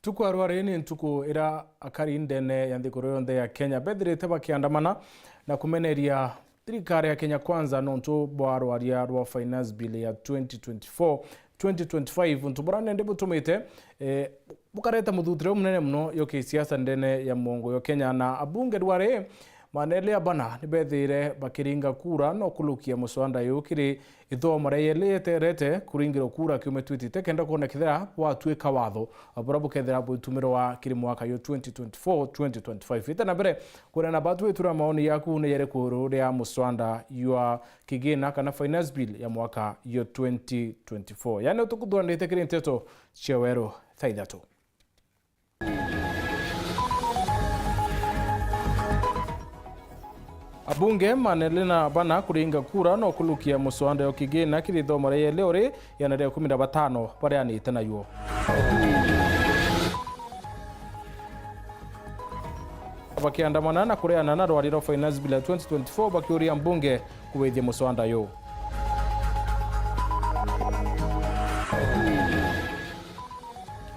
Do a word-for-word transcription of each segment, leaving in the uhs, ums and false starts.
Ntuku ya rwari ni ntuku ira akari ndene ya nthiguru yonthe ya Kenya bethirite bakiandamana na kumeneria thirikari ya Kenya Kwanza nontu bwa rwaria rwa finance bill ya twenty twenty-four twenty twenty-five, untu buria nende butumite, eh, bukareta muthutire umunene muno yo kisiasa ndene ya muongo yo Kenya. Na abunge rwari manele abana nibethire bakiringa kura no kulukia muswanda yu kiri ithomo ria yeli yeterete kuringirwa kura kiumia twitite kenda kwona kethira bwatuika watho buria bukethira bwitumirwa kiri mwaka yo twenty twenty-four twenty twenty-five. Ite na mbere, kuria na batu itura maoni yaku ni yariku iguru ria muswanda ywa kigina kana finance bill ya mwaka yo twenty twenty-four? Yani utukuthuranite kiri nteto cia weru thaa ithatu. Abunge manele na bana kuringa kura no kulukia muswanda yo kigina kiri ithomo ria yeli uri yana ria ikumi na batano bareanite nayuo. Bakiandamana na kureana na rwari rwa finance bill ya twenty twenty-four bakiuria mbunge kuwithia muswanda yu.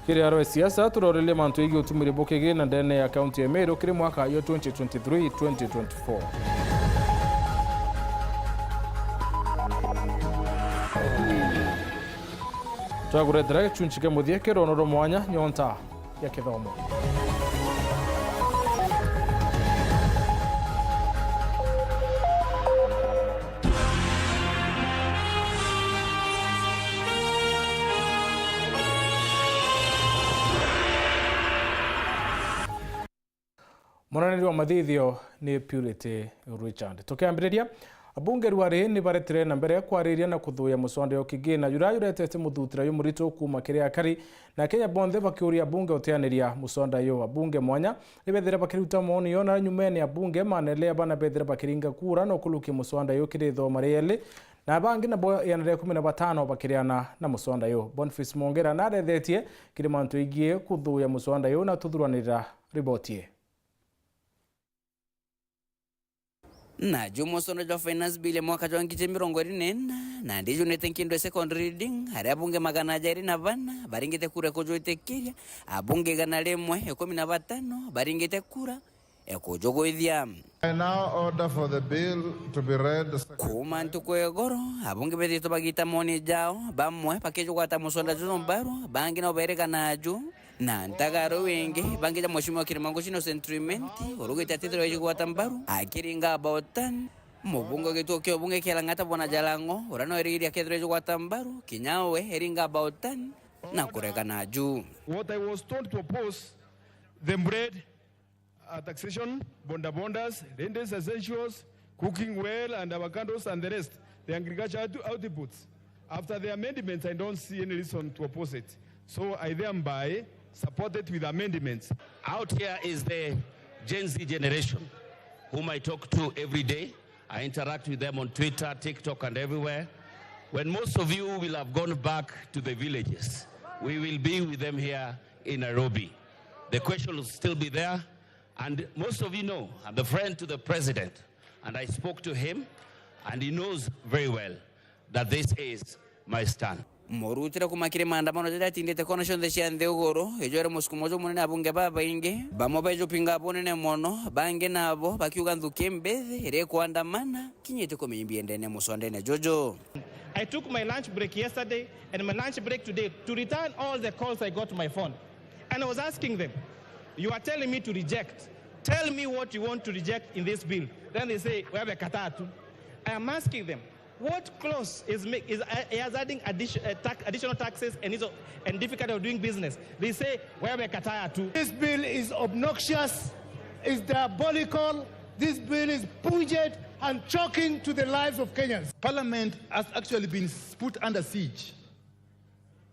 Kiri arwe siasa, turorerie mantu yegii utumiri bukigina ndene ya kaunti ya Meru kiri mwaka yo twenty twenty-three twenty twenty-four. Twakuretera gichunchi kia muthia kia rono rwa mwanya nyonta ya kithomo. Muneneri wa mathithio ni Purity Richard. Tukiambiriria, abunge rwari ni baretire na mbere kwariria na kuthuya muswanda yo kigina jura juretete muthutira yu murito kuuma kiri akari, na Kenya bonthe bakiuria abunge utianiria muswanda yu. Abunge mwanya ni bethire bakiruta maoni yo, na nyumene abunge manelea bana bethire bakiringa kura no kulukia muswanda yu kiri ithoma ria yeli, na bangi nabo iana ria ikumi na batano bakiriana na muswanda yu. Boniface Mwongera narethetie kiri mantu igii kuthuya muswanda yu na tuthuranira riboti ii. Na juu muswanda jwa finance bill ya mwaka jwa ngiri mirongo iri na ina, na ndiju nite nkindo ya second reading, aria abunge magana jairi na bana baringite kura kujwitikiria, abunge igana rimwe ikumi na batano baringite kura ekujugwithia. I now order for the bill to be read. Kuuma ntuku ya igoro, abunge bethitwe bagita moni jao, bamwe bakijugwata muswanda juju mbaru, bangi nao bairigana aju. Na ntagaro wingi, bangi ja Mheshimiwa Kirimango Chino Sentiment, urugite atithirwa ijugwata mbaru, akiringa about ten. Mubunge wa gituo kia ubunge kia Lang'ata Bwana Jalango, uria no erigiri akethirwa ijugwata mbaru, kinya we eringa about ten, na kuregana aju. What I was told to oppose, the bread, uh, taxation, boda bodas, rentals, essentials, cooking well, and avocados, and the rest, the agriculture out-, outputs. After the amendments, I don't see any reason to oppose it. So I thereby support it with amendments. Out here is the Gen Z generation, whom I talk to every day. I interact with them on Twitter, TikTok, and everywhere. When most of you will have gone back to the villages, we will be with them here in Nairobi. The question will still be there. And most of you know, I'm the friend to the president, and I spoke to him, and he knows very well that this is my stand. Murutire kuuma kiri maandamano jaria jatindite kona cionthe cia nthiguru, ijwere musukumo jumunene abunge babaingi, bamwe bejupinga bunene mono, bangi nabo bakiuga nthuki mbithi iri kwandamana kinya itikumenya imbi ndene muswandene juju. I took my lunch break yesterday and my lunch break today to return all the calls I got to my phone. And I was asking them, "You are telling me to reject. Tell me what you want to reject in this bill." Then they say, "Wewe kataa tu." I am asking them, "What clause is, make, is, uh, is adding addition, uh, tax, additional taxes and, is, and difficulty of doing business?" They say, "Wewe kataa tu." This bill is obnoxious, is diabolical. This bill is pungent and choking to the lives of Kenyans. Parliament has actually been put under siege.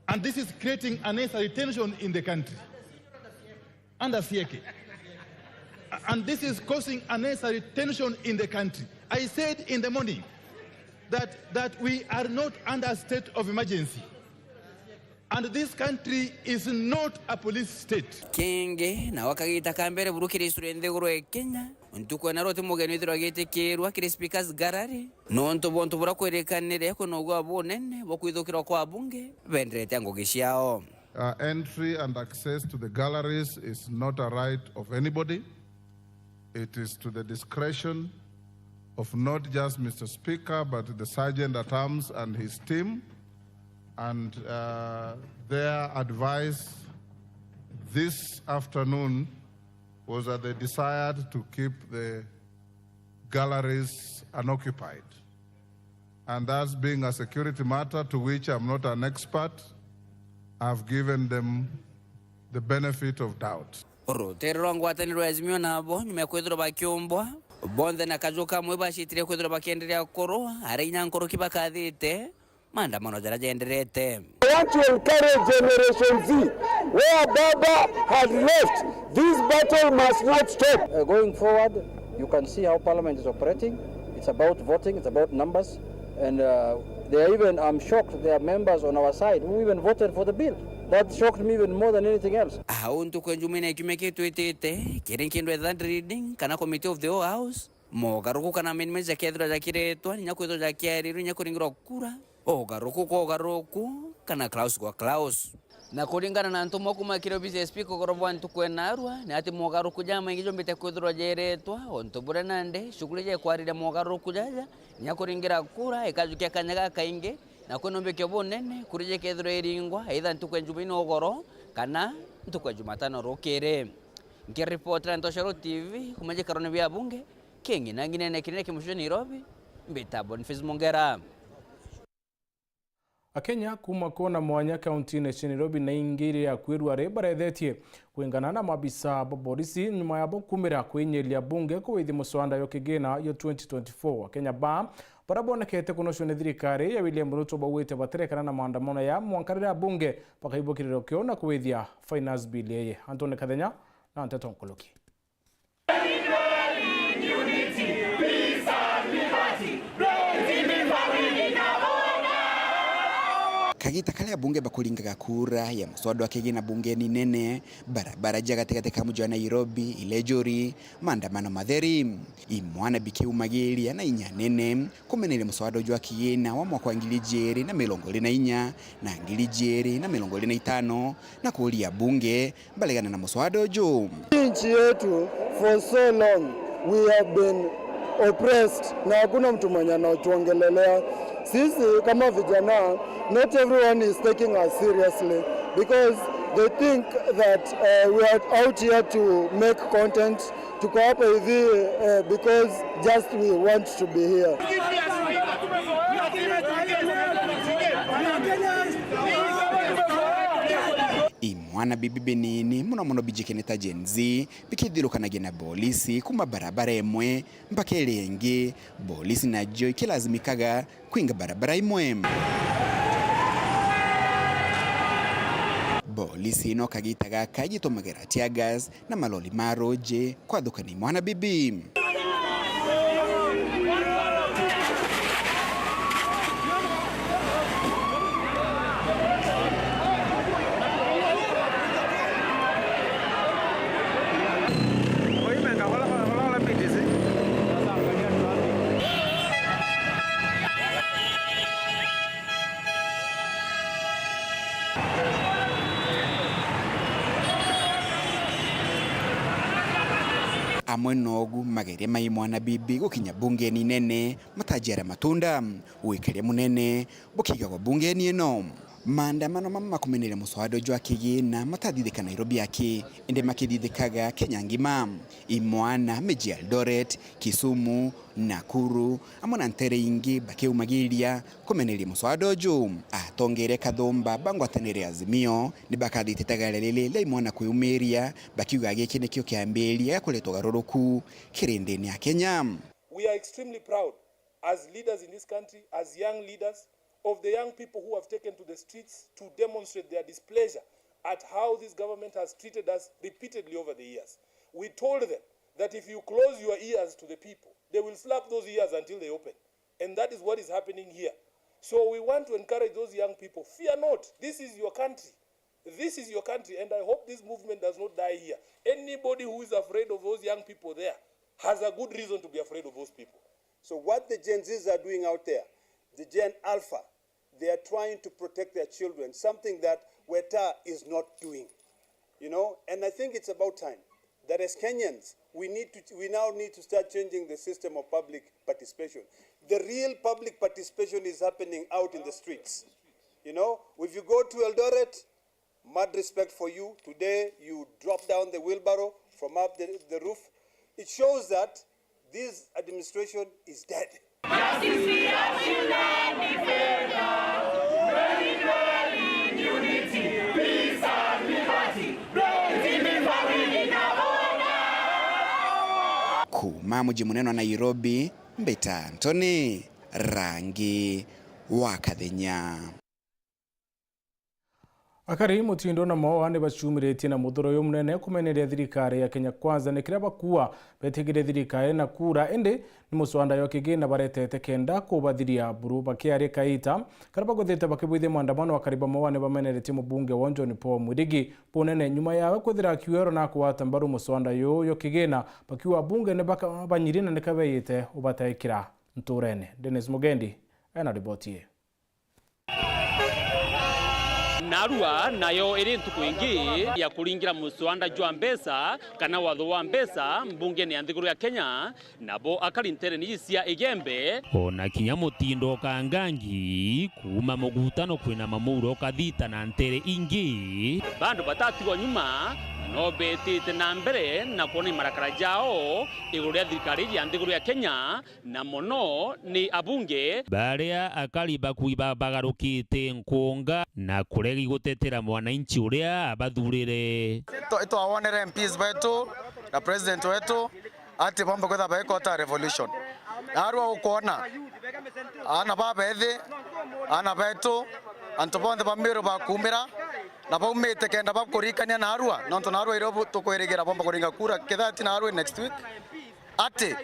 And this is creating unnecessary tension in the country. Under Sieke. And this is causing unnecessary tension in the country. I said in the morning that, that we are not under a state of emergency. And this country is not a police state. Kingi, nao akagita ka mbere buru kiri isura nthiguru ya Kenya, ntuku ena roti mugeni withirwa agitikirwa kiri Speaker's Gallery. Nontu bwa untu buria kwirikanire kwina ugwa bunene bwa kwithukirwa kwa abunge benderete ngugi ciao. Uh, entry and access to the galleries is not a right of anybody. It is to the discretion of not just Mister Speaker, but the Sergeant at Arms and his team. And, uh, their advice this afternoon was that they desired to keep the galleries unoccupied. And that's being a security matter to which I'm not an expert, I've given them the benefit of doubt. Ruteere rwa ngwataniro ya Azimio nabo, nyuma ya kwithirwa bakiumbwa, bonthe na kaju kamwe bacitire kwithirwa bakienderea kurua, aria inya nkuruki bakathite, maandamano jaria jenderete. I want to encourage Generation Z, where Baba had left, this battle must not stop. Uh, going forward, you can see how Parliament is operating. It's about voting, it's about numbers, and, uh, they are even, I'm shocked, there are members on our side who even voted for the bill. That shocked me even more than anything else. Au ntuku ya Jumaine ya kiumia giki twitite, kiri nkindu ya third reading kana committee of the whole house, mogaruruku kana amendments jakethirwa jakiretwa, ninya kwithirwa jakiarirwe, ninya kuringirwa kura, ugaruruku kwa ugaruruku, kana clause kwa clause. Na kuringana na ntumwa kuuma kiri obisi ya speaker ugoro bwa ntuku ya naarua, ni ati mogaruruku jamaingi jombite kwithirwa jeretwa, untu buria nandi shughuli ja ikwariria mogaruruku jaja, ninya kuringira kura, ikajukia kanya gakaingi, na kwina umbikio bunene, kura iji ikethirwa iringwa, either ntuku ya Jumaine ugoro, kana ntuku ya Jumatano rukiri. Nkiripotera Ntoshero T V, kuuma jikarone bia bunge, King'ina ng'inene kinene kia mucii jwa Nairobi, mbita Boniface Mongera. Akenya kuuma kona mwanya kauntiine cia Nairobi na ingi iria akuirua ri barethetie kwingana na maabisa ba borisi nyuma yabo kumira kwinyiria bunge kuwithia muswada yo kigina yo twenty twenty-four. Akenya ba baria bonekete kunocua ni thirikari ya William Ruto baugite batirekana na maandamano ya mwanka riria bunge bakaibwa kiriro kiu na kuwithia finance bill ii. Anthony Kathenya na nteto nkuluki. Kagita karia abunge bakuringaga kura ya muswada wa kigina bungeni nene, barabara cia gatigati ka muji wa Nairobi, Ilejuri, maandamano matheri, imwana bikiumagiria na inya nene kumeneria muswada uju wa kigina wa mwaka wa ngiri ijiri na mirongo iri na inya na ngiri ijiri na mirongo iri na itano, na kuuria abunge baregana na muswada uju. Nchi yetu, for so long we have been oppressed na hakuna mtu mwenye anatuongelelea. Sisi kama vijana, not everyone is taking us seriously because they think that, uh, we are out here to make content. Tuko hapa hivi, uh, because just we want to be here. Imwana bibi binini, muno muno bijikeneta Gen Z, bikithirukanagia na bolisi kuma barabara imwe mpaka iria ingi, bolisi najo ikilazimikaga kwinga barabara imwe. Bolisi ino kagita gaka igitumagira tear gas na malori ma ruji kwathukania imwana bibi. Amwe nogu mageria ma imwana bibi gukinya bungeni nene matajiara matunda, wikaria munene bukigagwa bungeni ino. Maandamano mama makumeneria muswada jwa kigina matathithika Nairobi aki, indi makithithikaga Kenya ngima. Imwana miji ya Eldoret, Kisumu, Nakuru, amwe na ntere ingi bakiumagiria kumeneria muswada uju. Atongeria kathumba ba ngwataniro ya Azimio ni bakathitite gare riri ria imwana kwiumiria, bakiuga giki nikio kiambiria gia kureta ugaruruku kiri nthini ya Kenya. We are extremely proud as leaders in this country, as young leaders, of the young people who have taken to the streets to demonstrate their displeasure at how this government has treated us repeatedly over the years. We told them that if you close your ears to the people, they will slap those ears until they open. And that is what is happening here. So we want to encourage those young people, fear not, this is your country. This is your country, and I hope this movement does not die here. Anybody who is afraid of those young people there has a good reason to be afraid of those people. So what the Gen Zs are doing out there, the Gen Alpha, they are trying to protect their children, something that Weta is not doing. You know, and I think it's about time that as Kenyans, we need to, we now need to start changing the system of public participation. The real public participation is happening out in the streets. You know, if you go to Eldoret, mad respect for you. Today, you drop down the wheelbarrow from up the, the roof. It shows that this administration is dead. Kuma muji munene wa Nairobi, mbita Anthony Rangi wa Kathenya. Akari mutindo na moa ni bacumiritie na muthuro uyu munene kumeneria thirikari ya Kenya Kwanza ni kiria bakuua betigire thirikari na kura, indi ni muswanda yo kigina baretete kenda kubathiria buru. Bakiaria kaita karia bagwithite bakibwithia maandamano, akari ba moa ni bameneretie mubunge wa John Paul Mwirigi bunene nyuma yawe kwithira akiuerwa na kugwata mbaru muswanda uyu yo kigina, bakiuga bunge ni baka-, banyiri na nika beyite ubataikira nturene. Dennis Mugendi ena riboti ii. Narua nayo iri ntuku ingi ya kuringira muswanda jwa mbeca kana watho wa mbeca mbungene ya nthiguru ya Kenya, nabo akari ntereni cia Igembe. Ona kinya mutindo ukangangi kuuma Mugutano kwina Mamuuro ukathita na ntere ingi. Bandu batatigwa nyuma no betite na mbere na kwona imarakara jao iguru ria thirikari ya nthiguru ya Kenya, na mono ni abunge baria akari bakui babagarukite nkunga na kuregi gutetera mwananchi uria abathurire. Twa-, twawonere M Ps betu na president wetu ati bomba kwitha baikota revolution. Narua ukwona aana babethi, aana betu, antu bonthe ba Meru bakumira na baumite kenda bakurikania narua, nontu narua irio bu-, tukwirigira bomba kuringa kura kethira ti narua next week. Ati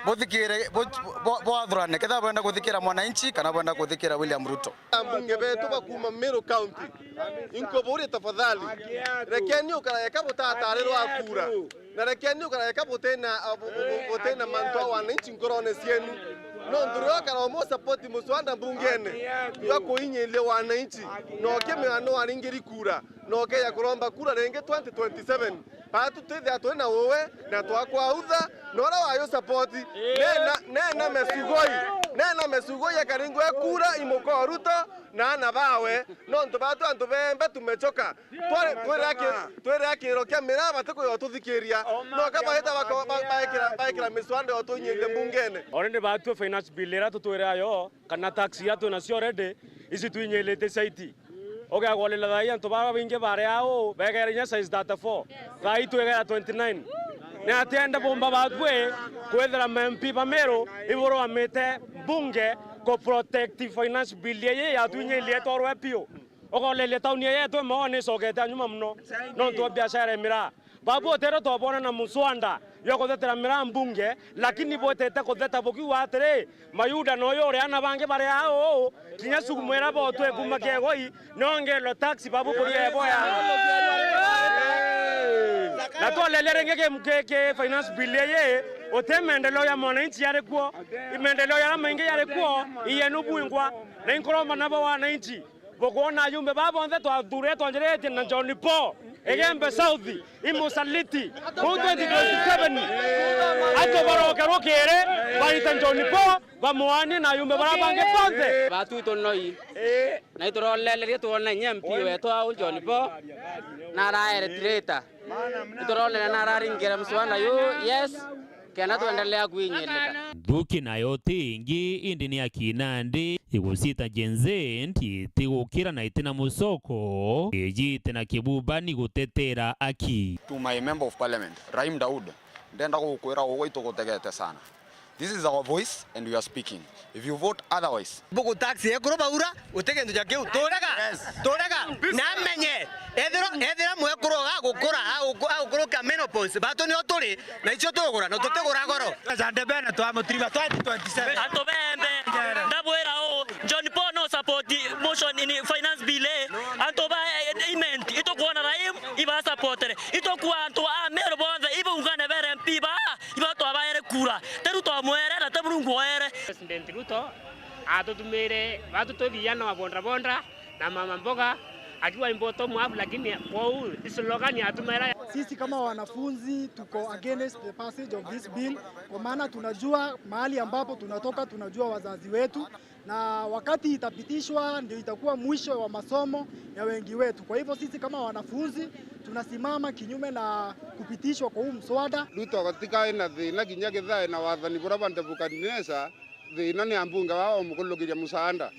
buthikire, bu-, bu-, bwathurane, kethira bwenda kuthikira mwananchi kana bwenda kuthikira William Ruto. Ambunge betu ba kuuma Meru County, inkuburia tafadhali, rekeni ukara eka butatarirwa kura, na rekeni ukara eka butina, bu-, bu-, bu-, butina mantu a wananchi nkorone cienu. Nontu riria ukara umu support muswanda mbungene, jwa kuinyiria wananchi, na ukimenya no aringiri kura, na ukeja kuromba kura ringi twenty twenty-seven. Batu twithia twi na uwe na twakwautha, na uria wayu support, nena, nena mesugoi, nena mesugoi akaringwe kura imuko Ruto na ana bawe, nontu batu antu bembe tumechoka. Twari-, twirira ki-, twirira kiriro kia miraa batikwija tuthikiria. No ka bahita bako-, ba-, baikira, baikira miswanda yo tuinyirie mbungene. Already batue finance bill iria tutwire ayo, kana tax iria twi nacio already, ici twinyilite ciaiti. Ugegwalila thaai antu baba baingi bari au, begere inya size thirty-four. Thaai twegera twenty-nine. Ni atiende bumba batue kwithira ma M P ba Meru iburugamite mbunge ku protect finance bill ii yatwinyirie twarwe piu. Ukoleria tauni ii yetu imogo ni icokete nyuma mono nontu bwa biashara ya miraa. Babu utero twabona na muswanda jwa kuthetera miraa mbunge, lakini bwetete kutheta bukiuga atiri, Mayuda noyo uri ana bangi bari au, kinya sugumu iria botwe kuuma kiegoi, niongerwe tax babu buria boya. Na twaleria ringi ki, ki, ki finance bill ii, uti maendeleo ya mwananchi yari kuo, i maendeleo ya maingi yari kuo, i yenu bwingwa, na inkuromba nabo wananchi. Bukwona ajumbe baa bonthe twathuurire twanjiritie na John Paul, Igembe South, imusaliti. Kuu twenty twenty-seven, antu baroke rukiri, barite John Paul, bamuanie na ajumbe baria bangi bonthe. Batwitwo noi. Na iturolelerie twona inya M P wetu au John Paul, na araere traitor. Ituronere na araringire mswada yu, yes, kenda twendelea kwinyilika. Nthuki nayo ti ingi, indi ni akina ndi igucita Gen Z, nti itigukira na itina mucoko, ijite na kibubani gutetera aki. To my member of parliament, Rahim Daud, ndenda gukwira ugwe itugutegete sana. This is our voice and we are speaking. If you vote otherwise. Bugu tax ekuru baura, uti kintu ja kiu. Turega. Yes. Turega. Na amenye. Ethira, ethira mwekuru agukura, aguku-, agukuruka menopause. Batu nio turi, na icio tugura, na tutigura goro. Jande bena twa mutiriba twenty twenty-seven. Antu bembe. Ndabwira u, John Paul no support motion in finance bill, eh. Antu ba, eh, imenti, itukwona Rahim, iba supportere. Itukua antu a Meru bonthe, ibaungane bere M P ba. Ibo twabaere kura. Ti Ruto omwere na ti Murungu oere. President Ruto atutumire batu tuthia na mabondabonda na mama mboga Akiwa in bottom up, lakini kwa huu slogan ya Tumaira. Sisi kama wanafunzi tuko against the passage of this bill, kwa maana tunajua mahali ambapo tunatoka, tunajua wazazi wetu, na wakati itapitishwa ndio itakuwa mwisho wa masomo ya wengi wetu. Kwa hivyo sisi kama wanafunzi tunasimama kinyume na kupitishwa kwa huu mswada. Ruto gatikai na thina kinya githae na wathani buria bwa Nebukadnesa, thina ni ambunge baa bamukurukiria musaanda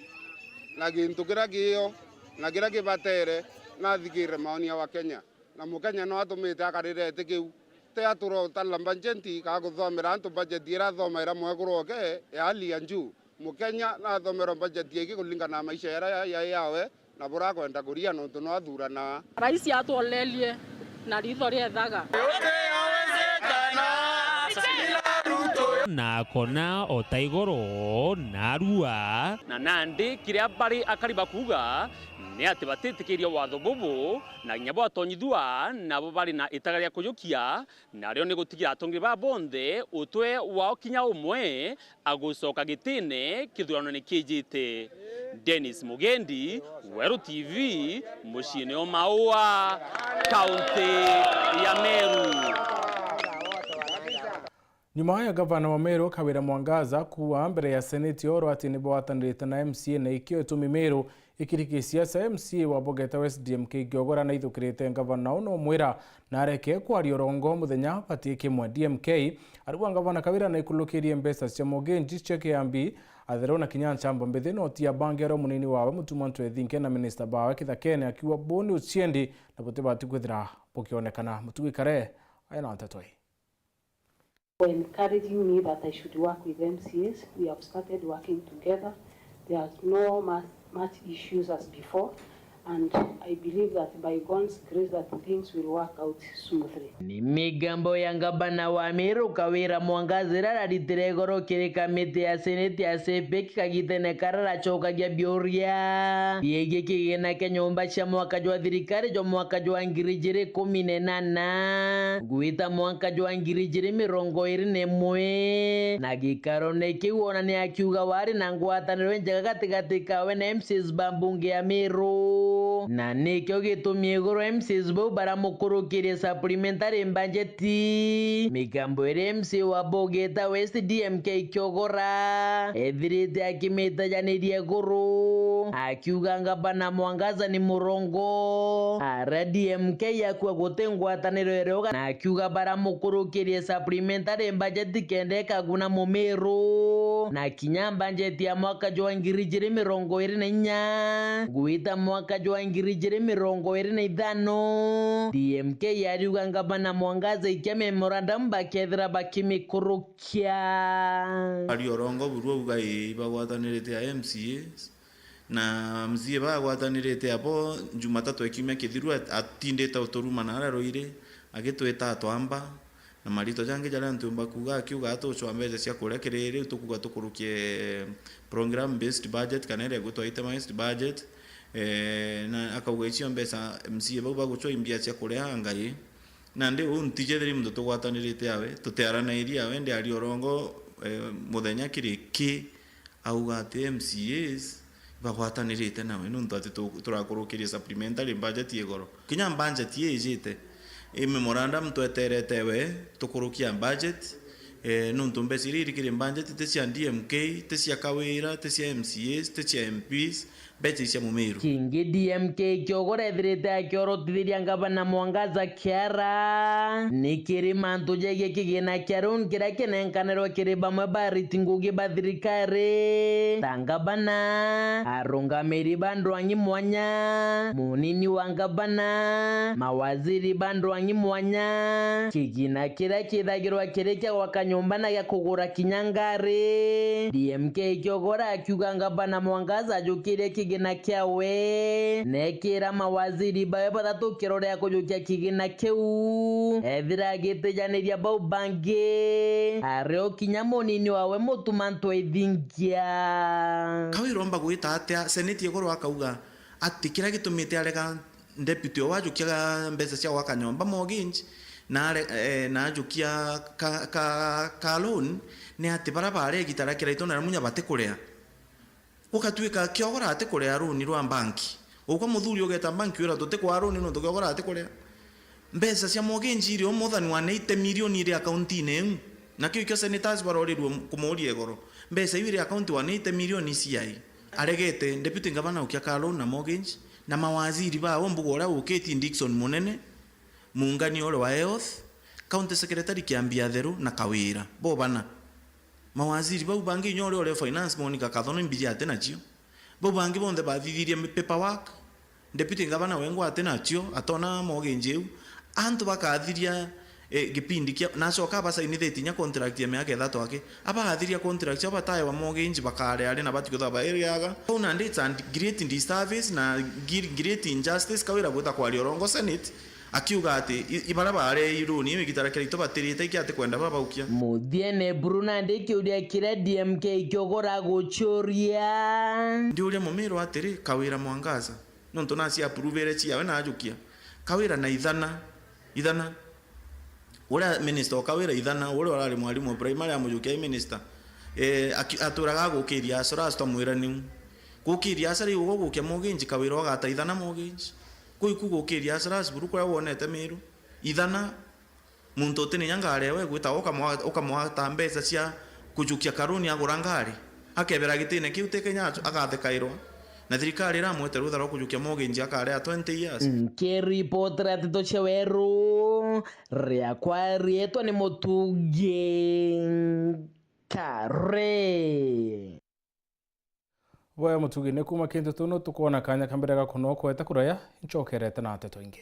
na gintu kiria kiio na kiria kibatere, nathikirire maoni ya Wakenya. Na Mukenya no atumite akarira iti kiu. Ti aturota la bajeti ka kuthomera antu bajeti iria athomaira mwekuru oke ya hali ya juu. Mukenya nathomera bajeti ingi kulingana na maisha yaria ya- ya- yawe na buria akwenda kuria nontu no athurana. Raisi atwolerie na ritho riethaga. Na akona o ta igoro na arua. Na nandi kiria bari akari bakuuga ni ati batitikiria watho bubu, na kinya bwatonyithua nabo bari na itaga ria kujukia, nario ni gutigira atongeri baa bonthe utwe wao kinya umwe agucoka gitine kithuranone kijite. Dennis Mugendi, Weru T V, muciine o Maua, kaunti ya Meru. Nyuma ya gavana wa Meru Kawira Mwangaza kuuga mbere ya seneti oro ati ni bwatanirite na M C A na ikio itumi Meru ikiri gisiasa, M C A wa Bogeta West D M K Kiogora naithukirite gavana uu na umwira na areke kwaria urongo muthenya bati kimwe. D M K ariuga gavana Kawira naikulukirie mbeca cia mugenji cia kiambi atheru na kinya nchamba mbithi noti ya bangi ario munini wawe Mutuma Ntwethinke na minista bawe Kithakene akiuga buu ni uciendi na butibati kwithira bukionekana. Mutugi Kare aina nteto ii. For encouraging me that I should work with M C As. We have started working together. There are no much, much issues as before, and I believe that by God's grace that things will work out smoothly. Ni migambo ya ngavana wa Meru Kawira Mwangaza iria araritire igoro kiri kamiti ya seneti ya CEPIC kagitene karia aracokagia biuria biegii kigina kia nyomba cia mwaka jwa thirikari jwa mwaka jwa ngiri ijiri ikumi na inana gwita mwaka jwa ngiri ijiri mirongo iri na imwe. Na gikarone kiu ona ni akiuga wari na ngwataniro injega gatigati kawe na M C As ba mbunge ya Meru, na nikio gitumi iguru M C As bau baramukurukirie supplementary budget. Migambo iria M C A wa Bogeta West D M K Kiogora ethirite akimitejaniria iguru akiuga ngavana Mwangaza ni murongo. Ara D M K akua guti ngwataniro irioga na akiuga baramukurukirie supplementary budget kenda ikaguna Mumiru. Na kinya budget ya mwaka jwa ngiri ijiri mirongo iri na inya gwita mwaka jwa ngiri ijiri mirongo iri na ithano, D M K ariuga ngavana Mwangaza ikia memorandum bakethira bakimikurukia. Aria urongo buru auga ii bagwatanirite a M C As, na M C A bagwatanirite abo Jumatatu ya kiumia kithiru at- atindite uturuma na aria Ruiri agitwita atwamba na marito jangi jaria ntiumba kuuga, akiuga atucwa mbeca cia kuria kiri riu tukuuga tukurukie program based budget kana iria igwitwa itemized budget. Eh, na akauga icio mbeca M C A bau bagucwa imbia cia kuria ngai. Nandi uu ntijethiri muntu tugwatanirite awe, tutiaranairie awe, ndiaria urongo, eh, muthenya kiri ki auga ati M C As bagwatanirite nawe nontu ati tu- turakurukirie supplementary budget igoro. Kinya budget ii ijite, i memorandum tweterete we tukurukia budget, eh, nontu mbeca iria iri kiri budget ti cia D M K, ti cia Kawira, ti cia M C As, ti cia M Ps, mbeca icia Mumiru. Kingi D M K Kiogora ethirite akiorotithiria ngavana Mwangaza Kiara ni kiri mantu jegie kigina kia loan kiria kinenkanirwe kiri bamwe ba ariti ngugi ba thirikari ta ngavana, arungamiri ba ndwang'i mwanya, munini wa ngavana, mawaziri ba ndwang'i mwanya, kigina kiria kithagirwa kiri kia gwaka nyomba na gia kugura kinya ngari. D M K Kiogora akiuga ngavana Mwangaza ajukirie kigina kiawe, nekira mawaziri bawe bathatu kirore ya kujukia kigina kiu, ethira agitijaniria bau bangi, ario kinya munini wawe Mutuma Ntwethinkia. Kawira omba gwita atia? Seneti iguru akauga ati kiria gitumite arega deputy owe ajukia mbeca cia gwaka nyomba mortgage, na are- eh, na ajukia ka, ka, ka loan, ni ati baria baria igita ria kiraito na ria munya batikuria. Gukatuika Kiogora atikuria runi rwa mbanki, Uka muthuri ugeta bank wira tutikwa loan nontu kiogora atikuria. Mbeca cia mortgage iri o more than one eighty million iri account-ini iu. Na kiu ikio senators barorirwe kumuuria igoro. Mbeca iu iri account one eighty million iciai? Aregete deputy governor ukia ka loan na mortgage, na mawaziri bao mbuga uria ukitie Dickson Munene, Mungani uria wa health, county secretary Kiambi Atheru na Kawira. Bo bana. Mawaziri bau bangi inya uria uri finance Monica Kathono imbiji ati nacio. Bau bangi bonthe bathithirie mi-, paperwork. Deputy governor wengwa ati nacio, atona mortgage iu. Antu bakathiria, eh, gipindi kia, nacoka abasainithitie inya contract ya miaka ithatu aki. Abaathiria contract cio bataewa mortgage bakare ari na bati kwithirwa bairiaga. Bau nandi it's a great disservice na gre-, great injustice Kawira gwita kwaria urongo Senate. Akiuga ati i-, i-, baria baarei loan iu igita ria kiraitu batirite iki ati kwenda babaukia. Muthiene buru nandi kiuria kiria D M K kiogora gucuria. Ndiuria Mumiru atiri, Kawira Mwangaza, nontu naci approve-ire ciawe na ajukia. Kawira na ithana, ithana. Uria minister o Kawira ithana, uria urari mwarimu o primary amujukia ai minister. Eh, aki-, aturaga agukiria asura, twamwira niu. Gukiria asara iu ugukia mortgage, Kawira ugata ithana mortgage. Kuu iku gukiria asara, buru kuria wonete Miru. Ithana, muntu utini inya ngari ewe gwita ukamwa-, ukamwata mbeca cia kujukia karuni agura ngari. Akebera gitine kiu ti Kenya acu-, agathekairwa. Na thirikari iramwete rutha rwa kujukia mortgage akaria twenty years. Nkiripotera nteto cia weru, riakwa riitwa ni Mutugi Kare. Bwega Mutugi, ni kuuma kintu tunu tukwona kanya ka mbere ga kunokwete kuraya, ncokerete na nteto ingi.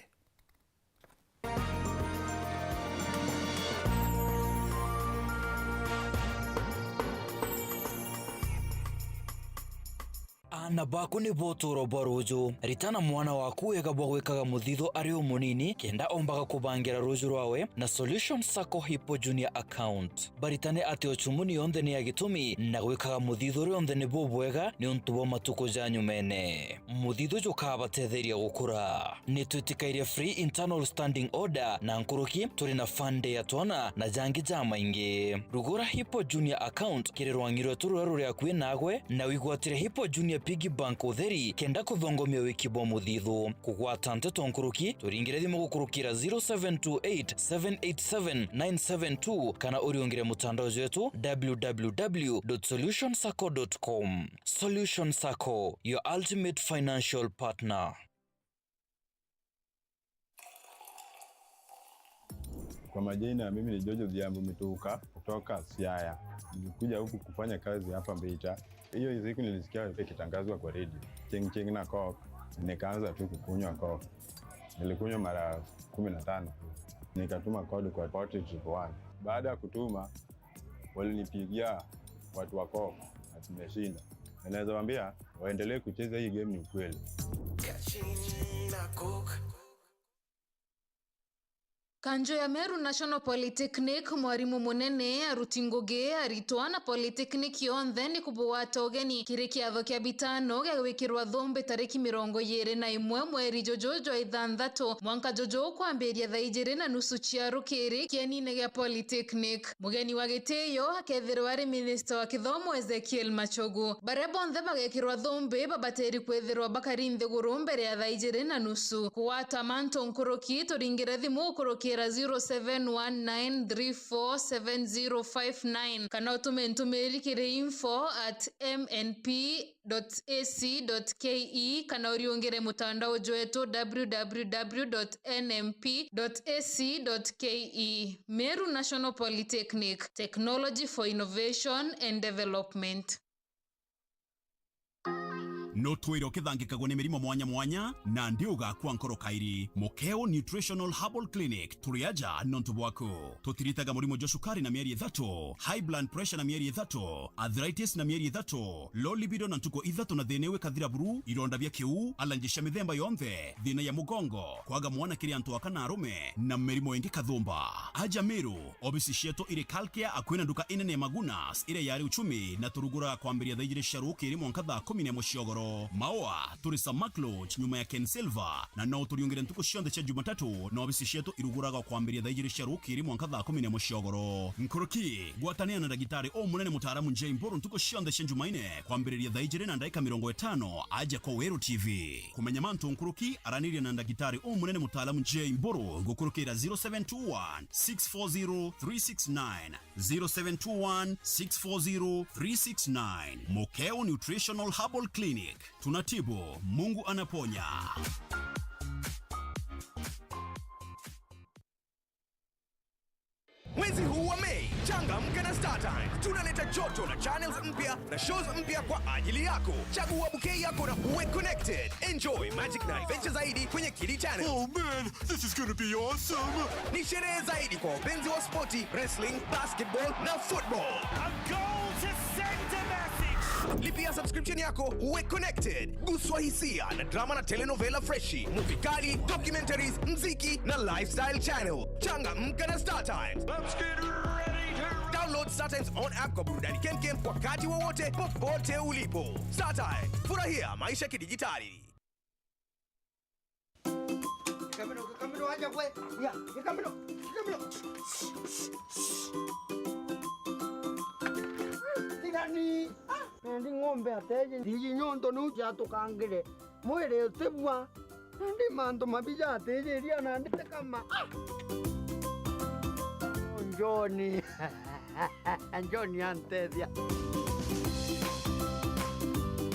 Aana baku nibo utuuro bwa ruuju. Ritana mwana waku wega bwa gwikaga muthithu ari umunini, kenda ombaga kubangira ruuju rwawe na Solution Sacco Hippo Junior Account. Baritane ati uchumuni yonthe ni ya gitumi, na gwikaga muthithu rionthe ni bubwega niuntu bwa matuku ja nyumene. Muthithu jukabatetheria gukura. Ni twitikairie free internal standing order na nkuruki, turi na fund ya twana na jangi jamaingi. Rugura Hippo Junior Account kiri rwang'i rwetu ruria ruri akui nagwe, na wigwatire Hippo Junior Piggy Bank utheri, kenda kuthongomia wiki bwa muthithu. Kugwata nteto nkuruki, turingire thimu gukurukira zero seven two eight, seven eight seven, nine seven two, kana uriungire mutandao jwetu, w w w dot solution sacco dot com. Solution Sacco, your ultimate financial partner. Kwa majina, mimi ni George Odhiambo Mituka kutoka Siaya. Nilikuja huku kufanya kazi hapa Mbita. Hiyo siku nilisikia ikitangazwa kwa redio, ching ching na coke. Nikaanza tu kukunywa coke. Nilikunywa mara kumi na tano. Nikatuma code kwa forty triple one. Baada ya kutuma, walinipigia watu wa coke na tumeshinda. Na naweza waambia waendelee kucheza hii game, ni ukweli. Kanjo ya Meru National Polytechnic, mwarimu munene, aruti ngugi, aritwa na polytechnic yonthe ni kubugwata ugeni kiri kiatho kia bitano gia gwikirwa thumbi tariki mirongo iiri na imwe mweri juju jwa ithanthatu, mwanka juju kwambiria thaa ijiri na nusu cia rukiri kienine gia polytechnic. Mugeni wa gitio akethirwa ari minista wa kithomo Ezekiel Machogu. Baria bonthe bagekirwa thumbi babateri kwithirwa bakari nthiguru mbere ya thaa ijiri na nusu. Kugwata mantu nkuruki, turingire thimu gukurukira zero seven one nine three four seven zero five nine, kana utume ntumiri kiri info at M N P dot A C dot K E, kana uriungire mutandao jwetu w w w dot n m p dot a c dot k e. Meru National Polytechnic, technology for innovation and development. No twire ukithangikagwa ni mirimo mwanya mwanya, na ndi ugakua nkoro kairi. Mukeo Nutritional Herbal Clinic, turi aja nontu bwaku. Tutiritaga murimo jwa cukari na mieri ithatu, high blood pressure na mieri ithatu, arthritis na mieri ithatu, low libido na ntuku ithatu na thina iu ikathira buru, ironda bia kiu, allergy cia mithemba yonthe, thina ya mugongo, kwaga mwana kiri antu aka na arume, na mirimo ingi kathumba. Aja Meru, obisi cietu iri Kalkia, akui na nduka inene ya Magunas iria yari Uchumi, na turuguraga kwambiria thaa ijiri cia rukiri mwanka thaa kumi na imwe cia ugoro. Maua, turi Samak Lodge, nyuma ya Ken Silver, na no uturiungire ntuku cionthe cia Jumatatu, na obisi cietu iruguraga kwambiria thaa ijiri cia rukiri mwanka thaa kumi na imwe cia ugoro. Nkuruki, gwatanira na ndagitari umunene mutaaramu J Mburu ntuku cionthe cia Jumaine, kwambiriria thaa ijiri na ndagika mirongo itano, aja kwa Weru T V. Kumenya mantu nkuruki, araniria na ndagitari umunene mutaalamu J Mburu gukurukira zero seven two one, six four zero, three six nine, zero seven two one, six four zero, three six nine. Mokeo Nutritional Herbal Clinic. Tunatibu, Mungu anaponya. Mwezi huu wa Mei, changamka na StarTimes. Tunaleta joto na channels mpya na shows mpya kwa ajili yako. Chagua bouquet yako na uwe connected. Enjoy magic na adventure zaidi kwenye Kili Channel. Oh man, this is gonna be awesome! Ni sherehe zaidi kwa wapenzi wa spoti, wrestling, basketball na football. A goal to send a message. Lipia subscription yako, uwe connected. Guswa hisia na drama na telenovela freshi, movie kali, documentaries, mziki na lifestyle channel. Changamka na StarTimes. Let's get ready to download StarTimes on app kwa burudani kemkem wakati wowote, popote ulipo. StarTimes, furahia maisha kidijitali. Gikamiro, Gikamiro, aja gwe. Ya, Gikamiro, Gikamiro. Tigani. Ah, nandi ng'ombe ateje. Ndiji nyonto niu ciatukangire. Mwiri utibua. Nandi mantu mabi jatijiria nandi tikama. Ah! John. John antethia.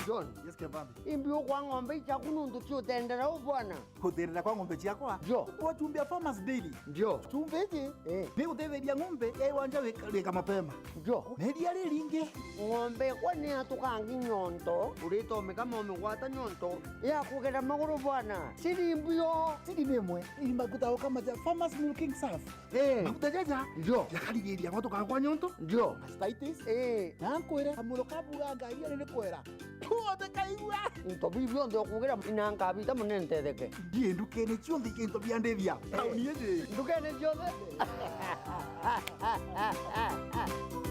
John. Yes, Kevambi. Imbi ukwa ng'ombe ichaku nuntu ti utendera u bwana. Kuthirira kwa ng'ombe ciakwa? Ndio. Kwa chumbi ya Farmers Daily. Ndio. Chumbi iji, eh, ni gutetheria ng'ombe ya iwanja wika, wika mapema. Ndio. Na iria riringi. Ng'ombe kwa ni atukangi nyonto, uritomika momigwata nyonto ya kugera maguru bwana. Siri mbio. Siri ni imwe. Ni maguta o kama ja Farmers Milking Surf. Eh. Maguta jaja. Ndio. Jakaririria gwatuka kwa nyonto. Ndio. Mastitis. Eh. Na nkwire, kamuro kabuga ngai ari ni kwera. Kuothe kaigua. Into biu bionthe ukugira ina nkabita mune ntetheke. Ndie ndukene cionthe into bia ndithia. Tauni iji. Ndukene cionthe.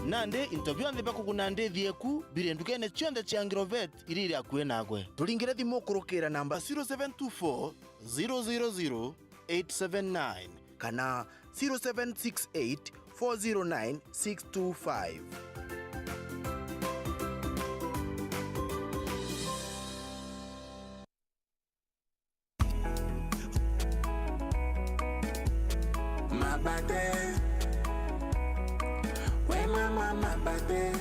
Nandi into bionthe bia kuguna ndithia eku biri ndukene cionthe cia Agrovet iria iri akui nagwe. Turingire thimu kurukira namba zero seven two four, zero zero zero, eight seven nine kana zero seven six eight, four zero nine, six two five. Mabate. We mama, mabate.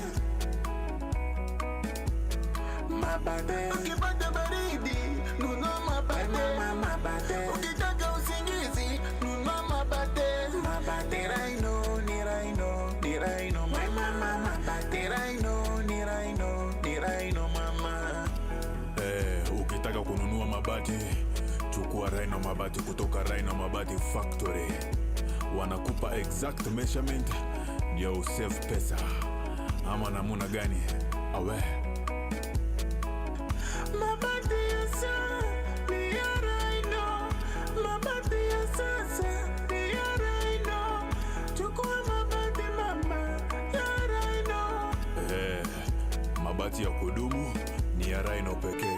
Mabate. Ukipata baridi, nunua mabate. We mama, mabate. Ukitaka usingizi, nunua mabate. Mabate. Ni Rhino, ni Rhino, ni Rhino. We mama, mabate. Ni Rhino, ni Rhino, ni Rhino, mama. Eh, ukitaka kununua mabati, chukua Rhino Mabati kutoka Rhino Mabati Factory. Wanakupa exact measurement ndio usave pesa. Ama namuna gani? Awe. Mabati ya sa-, ni ya Rhino. Mabati ya sasa ni ya Rhino. Chukua mabati mama ya Rhino. Eh, mabati ya kudumu ni ya Rhino pekee.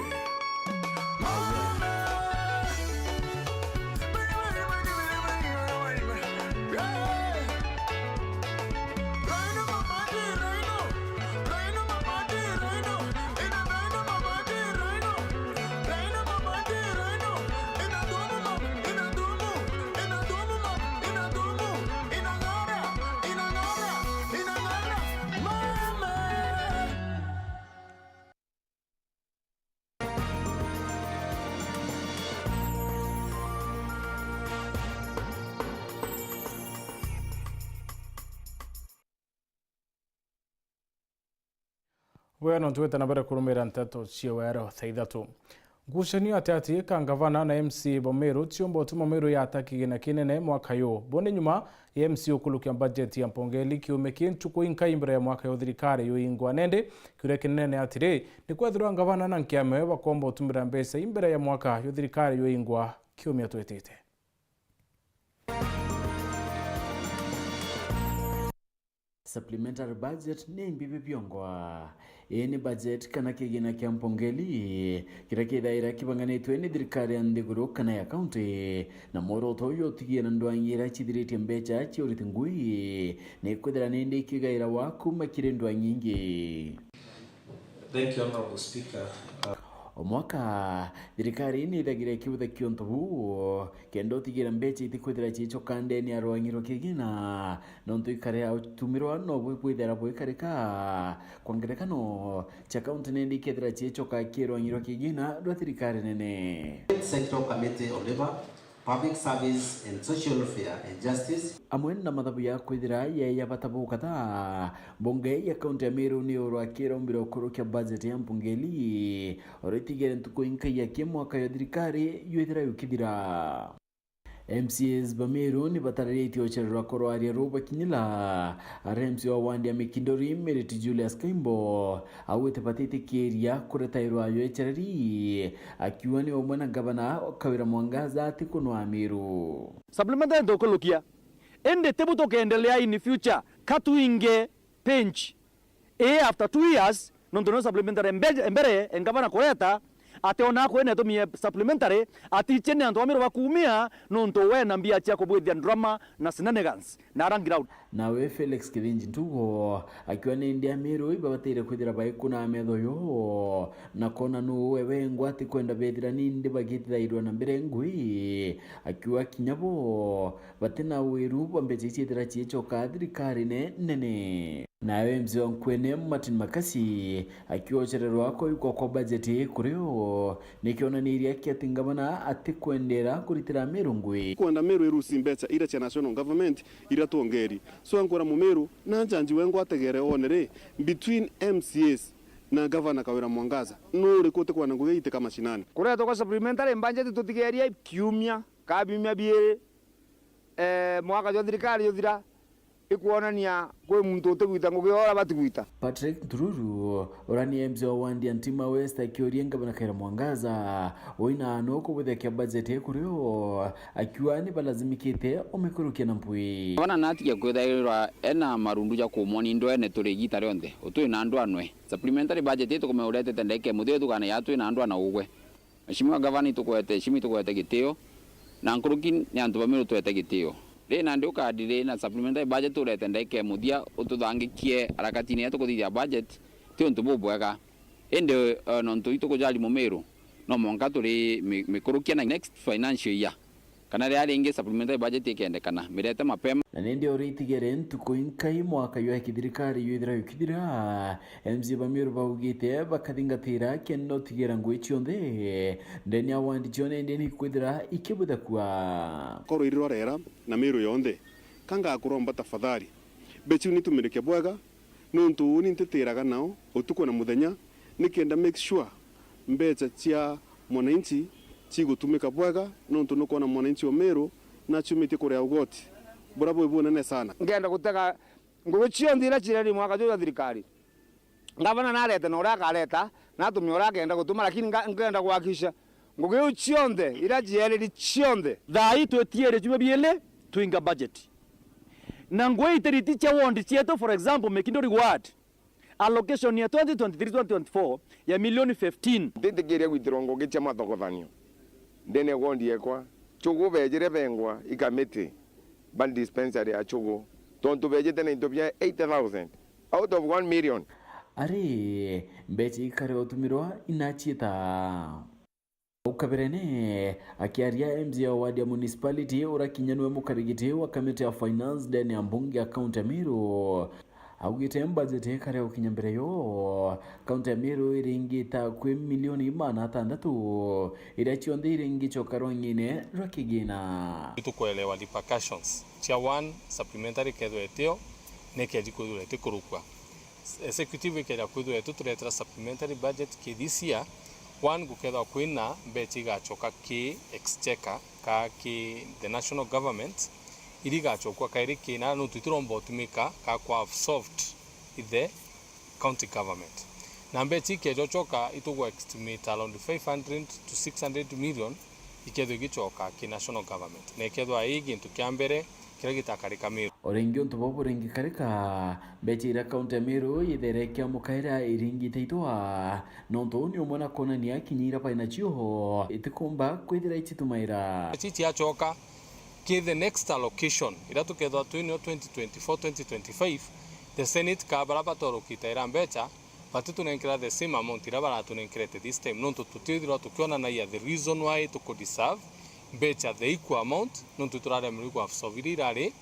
Bwega, no twite na mbere kurumira nteto cia wero thaa ithatu. Ngucanio ateti ka ngavana na M C A ba Meru ciumba utuma Meru yata kigina kinene mwaka yu. Bo ni nyuma ya M C A ukurukia bajeti ya mpongeli kiumia ki ntuku inkai mbere ya mwaka ya thirikari yuingwa. Nende kiuria kinene ni atiri, ni kwethirwa ngavana na nkiama iwe bakomba utumira mbeca imbere ya mwaka ya thirikari yuingwa kiumia twitite? Supplementary budget ni mbibi biongwa. Ii ni budget kana kigina kia mpongeli kiria kithaira kibang'anitwe ni thirikari ya nthiguru kana ya kaunti, na mworoto uyu utigiira ndwang'i iria cithiritie mbecha cia uriti ngui ni kwithira nindi ikigairawa kuuma kiri ndwang'i ingi. Thank you, Honorable Speaker. Uh, O mwaka, thirikari ni ithagira ikibuthakia untu buu, kenda utigira mbecha itikwithira ciicoka ndene ya rwang'i rwa kigina, nontu ikare ya utumirwa no bwithira bwikarika. Kwa ngerekano, cia kaunti nindi ikethira ciicoka ki rwang'i rwa kigina rwa thirikari nene. Sectoral Committee on Labour, Public Service and Social Welfare and Justice. Amwe na mathabu ya kwithira ya ya bata bukatha, mbunge ya kaunti ya Meru ni urwa kiraumbira ukurukia budget ya mpongeli, uritigere ntuku inkai ya ki mwaka ya thirikari yuithira yukithira. M C As ba Meru ni batararitie ucererwa kurwaria ruu bakinyila, ari M C A wa wandi ya Mikindori, Merit Julius Kaimbo, augite batitikiria kuretairwa ayo ecereri, akiuga ni umwe na ngavana Kawira Mwangaza ati kunwa Meru. Supplementary ntukurukia, indi tibu tukendelea in future, ka twinge pinch. Ii after two years, nontu nio supplementary mbe-, mbere, e ngavana kureta, ati ona akwene atumie supplementary, atiche ni antu ba Meru bakumia, nontu we na mbia cia kubwithia drama na shenanigans na aria ground. Nawe Felix Kithinji Ntugo, akiuga nindi Ameru ibabatire kwithira baikuna metho yo, na kona nuu we wengwa atikwenda bethira nindi bagitithairwa na mbere ngui, akiuga kinya bo batina wiru bwa mbecha ici ithira ciicoka thirikarine nene. Nawe M C A wa Nkuene Martin Makasi, akiuga ucererwa kwa gwikwa kwa budget ii kuri o, ni kionaniria kia ati ngavana atikwendera kuritira Ameru ngui. Kwenda Meru irusi mbecha iria cia national government iria twongeri. So ankwira Mumeru na njanji wengwa ategere one ri, between M C As na Gavana Kawira Mwangaza, nu uriku utikwenda ngugi iitika mashinani? Kuretwa kwa supplementary budget tutigerie kiumia ka biumia biiri, eh, mwaka jwa thirikari juthira, ikwonania kwi muntu utigwita ngugi uria bati gwita. Patrick Ntururu, uria ni M C A wa wandi ya Ntima West, akiuria ngavana Kawira Mwangaza, uina nu kubuthekia budget ii kuri o, akiuga ni balazimikite umikurukia na mpwi. Gavana natigia kwithairwa ena marundu ja kumwonia ndwene turi igita rionthe, utwi na ndwanwe. Supplementary budget ii tukumea uretete ndagika imuthia, uthugane ya twi na ndwana ugwe. Mheshimiwa Gavana, itukwete heshima, itukwete gitio, na nkuruki ni antu ba Meru twete gitio. Ri nandi ukadi ri na supplementary budget urete ndagika imuthia, ututhangikie harakatine ya tukuthithia budget, ti untu bubwega. Indi, eh, nontu itukujali Mumeru, no mwanka turi mi-, mikurukia na next financial year. Kana riria ringi supplementary budget ikendekana, mirete mapema. Na nindi uritigere ntuku inkai mwaka jwa kithirikari yuithira yukithira, M C A ba Meru baugite bakathingatira kenda utigira ngui cionthe ndene ya wandi cio nindi ni kwithira ikibuthekua. Koro irirwa rera na Meru yonthe, ka ngakuromba tafadhali, mbecha iu nitumirike bwega, nontu uni ntitiraga nao utuku na muthenya, nikenda make sure mbecha cia mwananchi cigutumika bwega, nontu nukwona mwananchi wa Meru naciumitie kuria ugoti buria bwi bunene sana. Ngenda gutega ngugi cionthe iria cireri mwaka juju jwa thirikari. Ngavana narete na uria akareta, na atumia uria akenda gutuma, lakini nga-, ngenda kuhakikisha ngugi iu cionthe iria ciereri cionthe. Thaa ii twitiere ciumia biiri twinga budget. Na ngui itiriti cia ward cietu, for example, Mikindori ward, allocation ya twenty twenty-three twenty twenty-four ya milioni fifteen. Ntitikiria gwitirwa ngugi cia mathogothanio ndene ya ward yekwa. Chugu bejire bengwa i kamiti ba dispensary ya Chugu, tontu bejite na into bia eighty thousand out of one million. Ari, mbecha ikare utumirwa inachieta. Au kabere ne, akiaria M C A wa ward ya municipality, urakinya niwe mukarigiti wa kamiti ya finance ndene ya mbunge ya kaunti ya Meru, augite budget ikare gukinya mbere yo, kaunti ya Meru iringita kwi milioni magana atandatu, iria cionthe iringicoka rwang'ine rwa kigina. Itukwelewa repercussions cia one supplementary kethwa itio, nekeji kwithirwa itikurukwa. Executive ikeja kwithirwa ituturetera supplementary budget ki this year, one, gukethwa kwina mbecha igachoka ki exchequer ka ki the national government, iria igachokua kairi kina nontu itiromba utumika ka kwa absorbed i the county government. Na mbecha ikejochoka itugu estimate around five hundred to six hundred million ikethwa igichoka ki national government. Na ikethwa ii gintu kia mbere Kiria gitakarika Meru. O ringi untu buu buringikarika, mbecha iria kaunti ya Meru yithere ikiamukaira iringite itwa, nontu uu ni umwe na kwonania kinya iria bai nacio itikumba kwithira icitumaira. Ici ciacoka ki the next allocation iria tukethirwa twinio twenty twenty-four, twenty twenty-five, the Senate ka baria batorokita ira mbecha, batitunenkera the same amount iria baratunenkerete this time, nontu tutithirwa tukionanagia the reason why tuku deserve mbecha the equal amount, nontu turaremerwe ku absorb iria irari.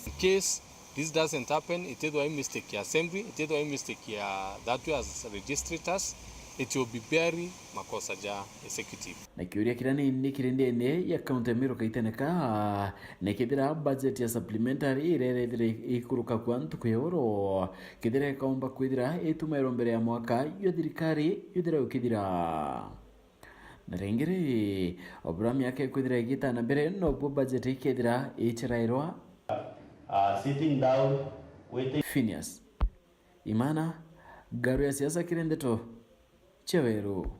In case this doesn't happen, itithwa i mistake ya assembly, itithwa i mistake ya that we as registrators, it will be very makosa ja executive. Na kiuria kiria ni, ni kiri ndene ya kaunti ya Meru kaitene ka, ni kethira budget ya supplementary iria irethire ikuruka kwa ntuku ya oro, kethira ikaumba kwithira itumairwa mbere ya mwaka jwa thirikari juthira ukithira. Na ringi ri, o buria miaka ikwithira igita na mbere, nobuo budget ikethira icerairwa. Uh, sitting down, waiting. Phineas Imana, Ngaru ya Siasa kiri ndeto cia Weru.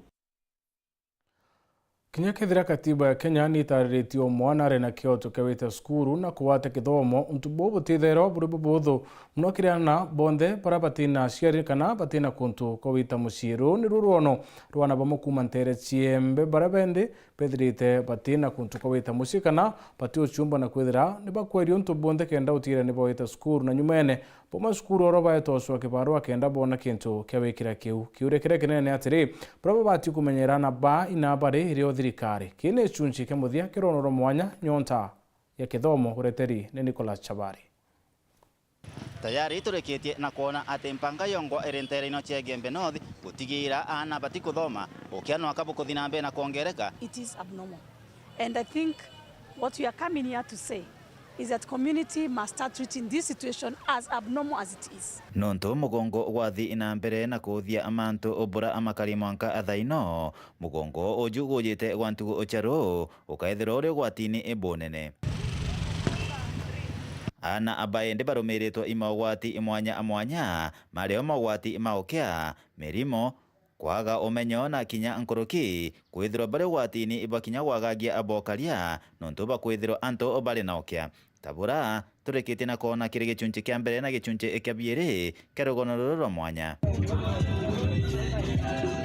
Kinya kethira katiba ya Kenya nitariritie o mwana ari na kioto kia gwita cukuru na kugwata kithomo, untu buu butithairwa buri bubuthu mono kiri aana bonthe baria batina aciari kana batina kuntu kwa gwita mucii. Ruu niruo rwono rwa aana bamwe kuuma nteere ciembe baria bendi bethirite batina kuntu kwa gwita mucii kana batiuciumba na kwithira nibakweria untu bwonthe kenda utigira nibawita cukuru, na nyumene Boma cukuru oro baetwa ucwa kibarua kenda boona kintu kia wikira kiu. Kiuria kiria kinene ni atiri, baria babati kumenyera na ba ina bari iri o thirikari. Kii ni gicunci kia muthia kia rwono rwa mwanya nyonta ya kithomo ureteri ni Nicholas Chabari. Tayari turikitie na kwona ati mpanga yongwa iri nteere ino cia Igembe North gutigiira aana batikuthoma, ukia nwaka bukuthi na mbere na kwongereka. It is abnormal. And I think what we are coming here to say is that community must start treating this situation as abnormal as it is. Nontu mugongo gwathi na mbere na kuuthia mantu bura amakari mwanka athaino, mugongo uju gujite gwa ntugu cia ruu ukaethirwa uri ugwatini bunene. Aana aba indi barumiritwe i maugwati mwanya mwanya, mario maugwati ma ukia, mirimo, kwaga umenyo na kinya nkuruki, kwithirwa bari ugwatini bwa kinya gwagagia bokaria, nontu bwa kwithirwa antu bari na ukia. Ta bura turikitie na kwona kiri gicunci kia mbere na gicunci kia biiri kia rugono ruru rwa mwanya.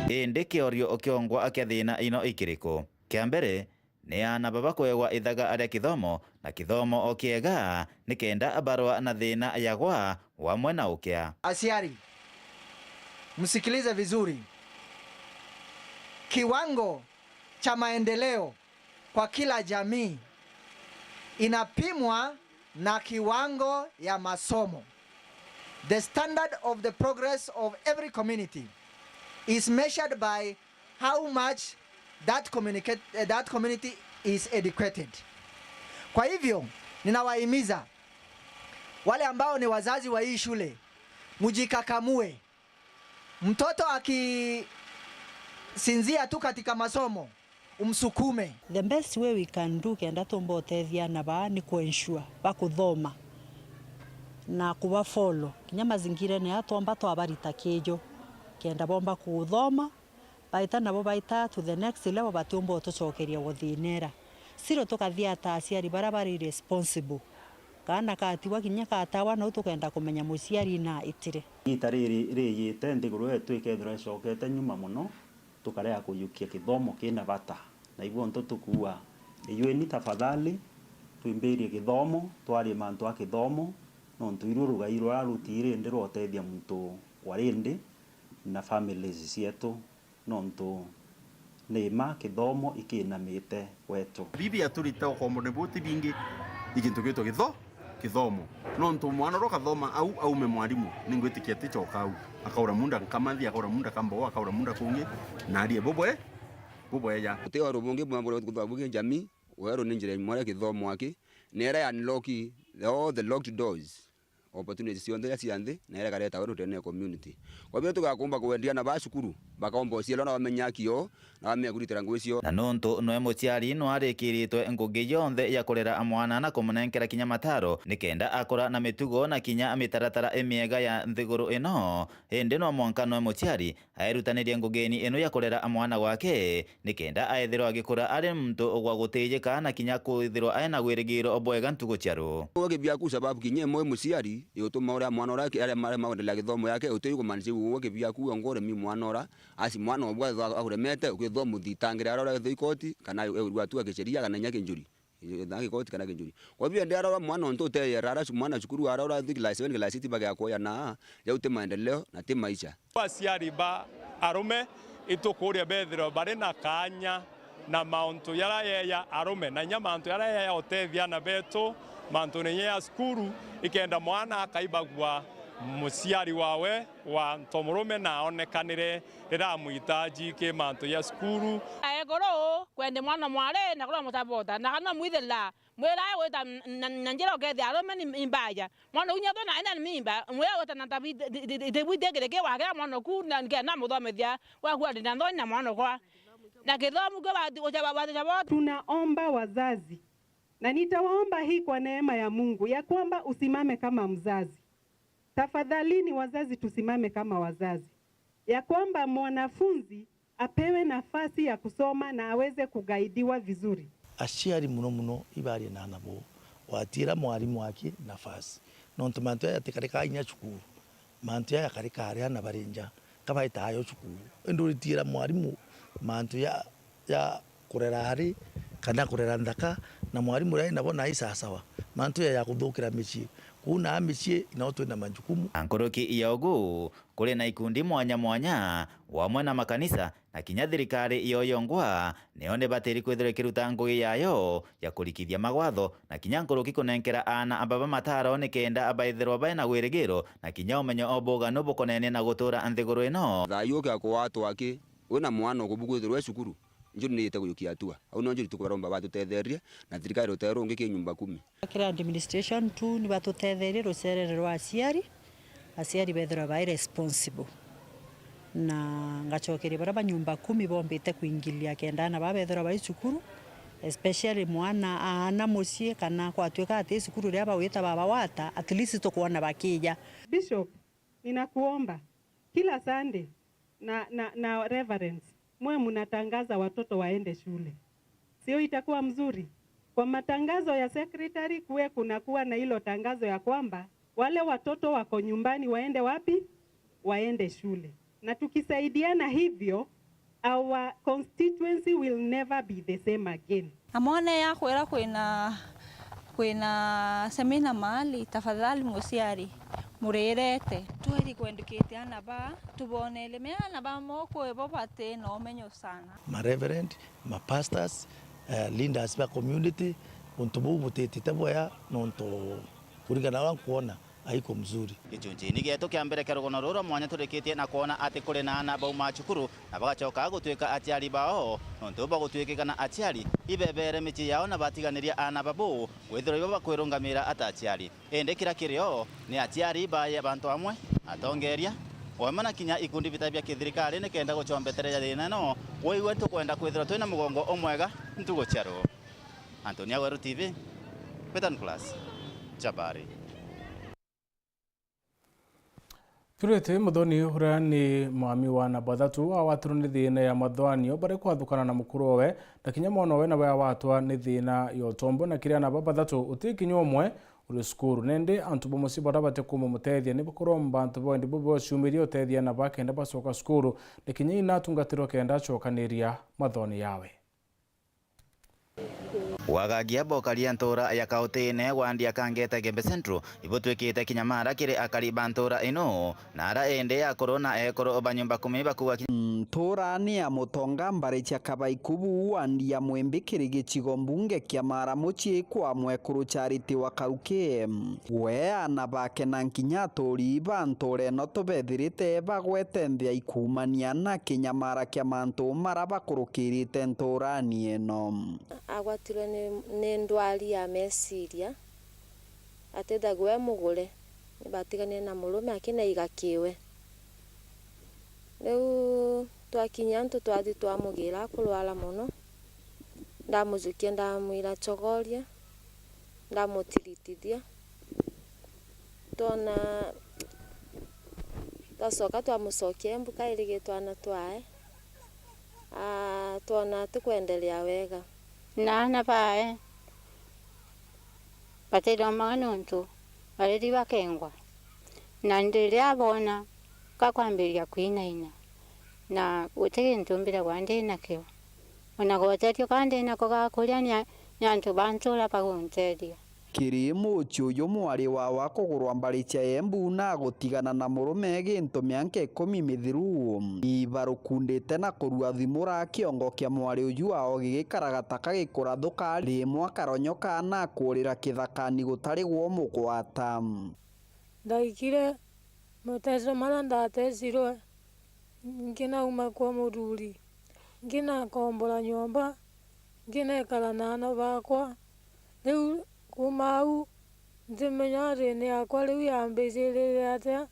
Indi kiorio kiongwa kia thina ino ikiriku? Kia mbere, ni aana baba kwegwa ithaga ria kithomo, na kithomo o kiega, ni kenda barwa na thina ya gwa wamwe na ukia. Aciari, msikilize vizuri. Kiwango cha maendeleo kwa kila jamii inapimwa na kiwango ya masomo. The standard of the progress of every community is measured by how much that communicate, eh, that community is educated. Kwa hivyo, ninawahimiza wale ambao ni wazazi wa hii shule, mjikakamue. Mtoto akisinzia tu katika masomo, umsukume. The best way we can do kenda tumba utethia na baa ni ku ensure bakuthoma na kuba follow kinya mazingirene ya twomba twabarita kijo, kenda bomba kuthoma, baita nabo baita to the next level, batiumba utucokeria guthinera. Still tukathia ta aciari bara bari responsible. Kaana katigwa kinya katawa, nau tukenda kumenya muciari na itire. Igita riri rijite, nthiguru yetu ikethirwa icokete nyuma mono, tukarega kuiyukia kithomo kina bata. Na ibu ntu tukuua, iyueni tafadhali, twimbirie kithomo, twarie mantu a kithomo, nontu iruo rugai ruria rutiri ndi rwa utethia muntu wa rindi na families cietu. Nontu ni mma kithomo ikinamite gwetu. Bibi aturite ukombo ni buti bingi i gintu gitwa githo-, kithomo. Nontu mwana uria ukathoma au aume mwarimu, ningwitikia aticoka au. Akaura munda Nkamanthi, akaura munda Kamboo, akaura munda kungi, na arie bubwe-, bubweya. Uti weru bungi bwa bure kuthoa bugi jamii, weru ni njira imwe ya kithomo aki, ni era ya unlock all the locked doors. opportunities cionthe iria cia nthi, na iria ikareta weru ndene ya community. Kwa hivyo tugakumba kwendia na ba cukuru, bakaomba ucielo na bamenya kio, na bamenya kuritira ngui cio. Na nontu nwe muciari nwarikiritwe ngugi yonthe ya kurera mwana na kumunenkera kinya mataro, nikenda akura na mitugo na kinya mitaratara imiega ya nthiguru ino, indi no mwanka nwe muciari aerutanirie ngugini ino ya kurera mwana gwake, nikenda aethirwa agikura ari muntu gwa gutijika na kinya kwithirwa aina wirigiro bwega ntugu cia ru. Gwe kibiaku sababu kinya imwe muciari, igutuma uria mwana uria ki-, aria mare maendelea githomo yake, uti kumaanisha gwe kibiaku we ngoremi mwana ura, asi mwana obwa akuremete, ukithwa muthitangire ara ura ikoti, kana eurwa tu akiceria kana nya kinjuri. Ithanga gikoti kana kinjuri. Kwa hivyo, ndi arora mwana ontu uteyera, ara mwana cukuru arora thi class seven, class eight bagea kuoya na, jau ti maendeleo na ti maisha. Aciari ba arume itukuria bethirwe bari na kanya na mauntu jara yeya arume, na inya mantu jara yeya utethia ana betu, mantu ni ya cukuru, ikenda mwana akaibagua muciari wawe wa ntomurume na aonekanire riria amwitaji ki mantu ja cukuru. Aeguru, kwende mwana mwari na kuria musabota, na kana mwithira, mwira gwita na, na, na njira ukethia arume ni, ni mbaya. Mwana unya thona ena ni mimba, mwira gwita na tabi, ti, ti, ti, ti, ti, kiri ki wakira mwana ku, na, nikenda muthomethia, waku ari na nthoni na mwana kwa. Na kithomu kio bati, ucha, bati, ucha bota. Tunaomba wazazi, na nitawaomba hii kwa neema ya Mungu, ya kwamba usimame kama mzazi. Tafadhalini wazazi, tusimame kama wazazi, ya kwamba mwanafunzi apewe nafasi ya kusoma na aweze kugaidiwa vizuri. Aciari muno muno ibarie na ana boo, watiira mwarimu aki nafasi, nontu mantu jaya jatikarikaga inya cukuru, mantu jaya jakarikaga ari ana bari nja, ka baitaga jo cukuru. Indi uritiira mwarimu mantu ja, ja kurera ari, kana kurera nthaka, na mwarimu uria ari nabo nai sasawa. Mantu ja, ja kuthukira micii. Kuu naa micii, nao twina majukumu. Na nkuruki ya ugu, kuri na ikundi mwanya mwanya, wamwe na makanisa, na kinya thirikari yo yongwa, niyo nibatiri kwithirwa ikiruta ngugi yayo ya kurikithia magwatho, na kinya nkuruki kunenkera aana a baba mataro nikenda baithirwa baina wirigiro, na kinya umenyo o buganu bukonenie na gutura nthiguru ino. Thayu ukia kuwatwa aki, wina mwana ukubu kwithirwa e cukuru, njuri niyite kujukia atua. Au no njuri tukubaromba batutetherie, na thirikari rutere rungi ki nyumba kumi. Kiri administration tu ni batutetherie rucerere rwa aciari, aciari bethirwa bai responsible. Na ngacokeria baria ba nyumba kumi bombite kuingiliria kenda aana baa bethirwa bai cukuru, especially mwana aana mucii, kana kwatuika ati cukuru riria bagwita baba wata, at least tukwona bakija. Bishop, ninakuomba, kila Sunday na, na, na reverends, muwe mnatangaza watoto waende shule. Sio itakuwa mzuri? Kwa matangazo ya secretary kuwe kunakuwa na hilo tangazo ya kwamba wale watoto wako nyumbani waende wapi? Waende shule. Na tukisaidiana hivyo, our constituency will never be the same again. Amone yakwira kwina, kwina semina mahali, tafadhali muciari, murirete. Tweri kwendukite ana ba, tubonere me ana ba mokwe bo bati na umenyo sana. Ma reverend, ma pastors, eh, leaders ba community, untu buu butitite bwea nontu kuringana na uria nkwona. Haiko mzuri. Gicunjini gietu kia mbere kia rugono ruru rwa mwanya turikitie na kwona ati kuri na aana bauma cukuru na bagacoka gutuika aciari bao, nontu bwa gutuikika na aciari ibebere micii yao na batiganiria aana babu kwithirwa ibo bakwirungamira ata aciari. Indi kiria kiri o ni aciari baye bantu amwe, atongeria, o amwe na kinya ikundi bita bia kithirikari nikenda gucombetereja thina ino, wigwe tukwenda kwithirwa twina mugongo umwega ntugu cia ruu. Anthony Aweru T V, Peter Nicholas, Chabari. Turite Muthoni uria ni mwami wa ana bathatu awatirwe ni thina ya mathwanio bari kwathukana na mukuru owe, na kinya mwana owe nawe awatwa ni thina ya utombo, na kiri ana ba bathatu uti kinya umwe uri cukuru. Nindi antu ba mucii baria bati kumumutethia ni bakuromba antu ba wendi bube baciumirie utethia ana ba kenda bacoka cukuru, na kinya ina atungatirwe kenda acokaniria mathoni yawe. Wagagia bokaria ntura ya Kautine, wandi ya Kangeta, Igembe Central, ibutwikite kinyamara kiri akari ba ntura ino, na ara indi akuru na ekuru ba nyumba kumi bakuuga ki- Ntura ni ya Mutonga, mbari cia Kabaikubu, wandi ya Mwimbi, kiri gicigo mbunge kia Mara, mucii kwa mwekuru Charity wa Karuki. We, ana bake na nkinya aturi ba ntura ino tubethirite bagwete nthi ya ikuumania na kinyamara kia mantu mara bakurukirite nturani ino. Agwatirwe ni, ni ndwari ya meciria, atithagua e mugure, Batiganire na murume akinaiga kiwe. Riu twakinya antu twathi twamugira akurwara mono, ndamujukia ndamwira, "Chogoria," ndamutiritithia. Twona, twacoka twamucokia Embu kairi gi twana twae, aa, twona atikwendelea wega. Na aana bae batithomaga niuntu bareri bakengwa, na riria aboona gakwambiria kwinaina, na guti gintu mbithagwa ndi nakio. Ona goteethio ka ndi nako ga kuria ni a-, ni antu ba ntuura bagunteethia. Kiri mucii uyu mwari wawe akugurwa mbari cia Embu na agutigana na murume gintu mianka ikumi mithiru. Ibarukundite na kurua thimu ra kiongo kia mwari uju wao gigikara gataka gikurathuka, rimwe akaronyoka na akurira kithakani gutari gwa umugwata. Ndaikire mateso maria ndatesirwe, nkinauma kwa muthuri, nkinakombora nyomba, nkinekara na aana bakwa. Riu kuuma au, ntimenya thina yakwa riu yambijirire atia,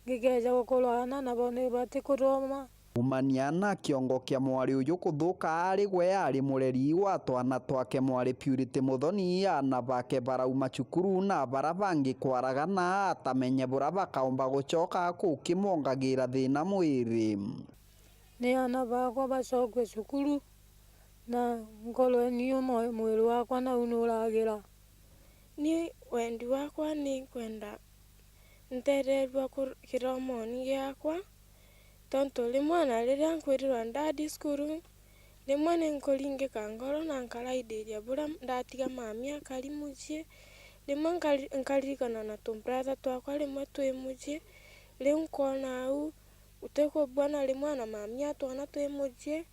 ngikeeja gukorwa aana nabo ni batikuthoma. Kuumania na kiongo kia mwari uju kuthuka, ari gwe ari mureri wa twana twake mwari Purity Muthoni, aana bake barauma cukuru na bara bangi kwaragana, atamenye bura bakaumba gucoka kukimwongagira thina mwiri. Ni aana bakwa bacokue cukuru na nkorwe niu mwe-, mwiri wakwa nau nuragira. Ni wendi wakwa ni kwenda ntetheerua kur-, kithomooni giakwa, tontu rimwe ona riria nkwithirwa ndadi cukuru, rimwe ni nkuringika ngoro na nkaraithiria buria ndatiga mami akari mucii. Rimwe nkari-, nkaririkana na tubrother twakwa rimwe twi mucii, riu nkoona au, utikubwona rimwe ona mami atwona twi mucii,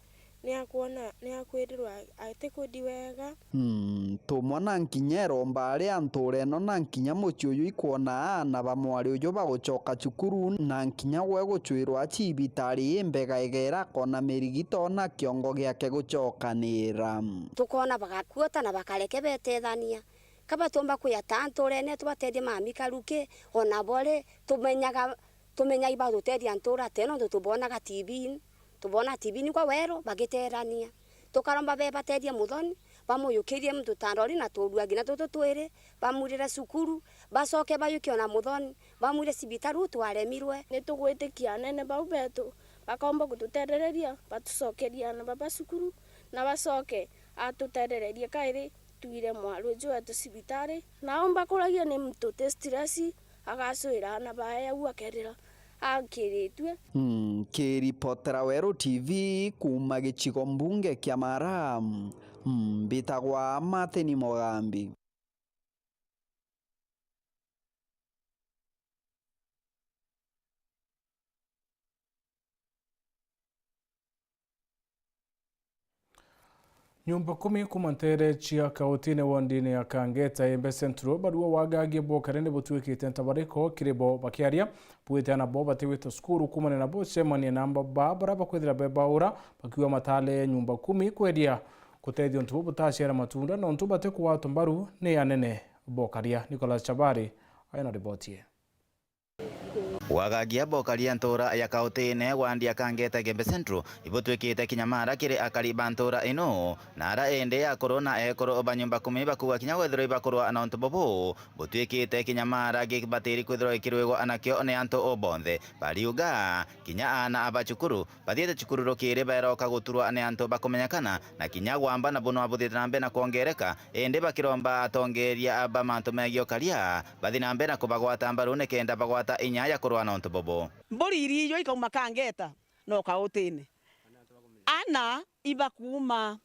ni akwona, ni akwithirwa atikuthi wega. Mm, tumwa na nkinya iromba aria ntuura ino na nkinya mucii uyu ikwona aana ba mwari uju bagucoka cukuru, na nkinya gwe gucwirwa cibitari imbega igera akona mirigito na kiongo giake gucokanira. Tukoona bagakuota na bakareke betethania. Ka batumba kwia ta ntuurene tubatethie mami karuki, ona bo ri, tumenyaga, tumenyaga ibatutethia ntuura tene, nontu tubonaga T V-ini, tubona T V-ini kwa weru bagiterania. Tukaromba bebatethie Muthoni, bamuyukirie muntu ta ndori na tuurua nginya tutu twiri, bamwirire cukuru, bacoke bayukie ona Muthoni, bamwire cibitari uu twaremirwe. Ni tugwitikia anene bau betu, bakomba gututethereria, batucokerie aana baba cukuru, na bacoke atutethererie kairi. Twire mwari uju wetu cibitari, na aumba kuragia ni muntu uti stress, agacwira aana bae au akethira akiritue. Mm, kiripotera Weru T V kuuma gicigo mbunge kia Mara, mm, mbitagwa Martin Mugambi. Nyumba kumi kuuma nteere cia Kautine wondine ya Kangeta, Embe Central, barua wagagia bwokare ni butwikite ntabariko kiri bo. Bakiaria, bwite aana bo batigwita cukuru kuumania na bucemania na mbaba baria bakwithira bebaura bakiuga matale nyumba kumi kweria gutethia untu buu butaciara matunda nontu batikugwatwa mbaru ni anene bokaria. Nicholas Chabari aina riboti ii. Wagagia bokaria ntuura ya Kautine, wandi ya Kangeta, Igembe Central, ibutwikite kinyamara kiri akari ba ntuura ino, na ara indi akuru na ekuru ba nyumba kumi bakuuga kinya gwethirwa ibakurwa na untu bubu, butwikite kinyamara gibatiri kwithirwa gikirwigwa anakio ni antu o bonthe. Bariuga, kinya aana aba cukuru, bathiite cukuru rukiri baeroka guturwa ni antu bakumenyekana, na kinya gwamba na bunwa buthiite na mbere na kwongereka, indi bakiromba atongeeria ba mantu megii ukaria bathi na mbere na kubagwata mbaru nikenda bagwata inya ya kurwa na untu bubu. Mburi iri ijo ikauma Kangeta no Kautine. Ana iba kuuma,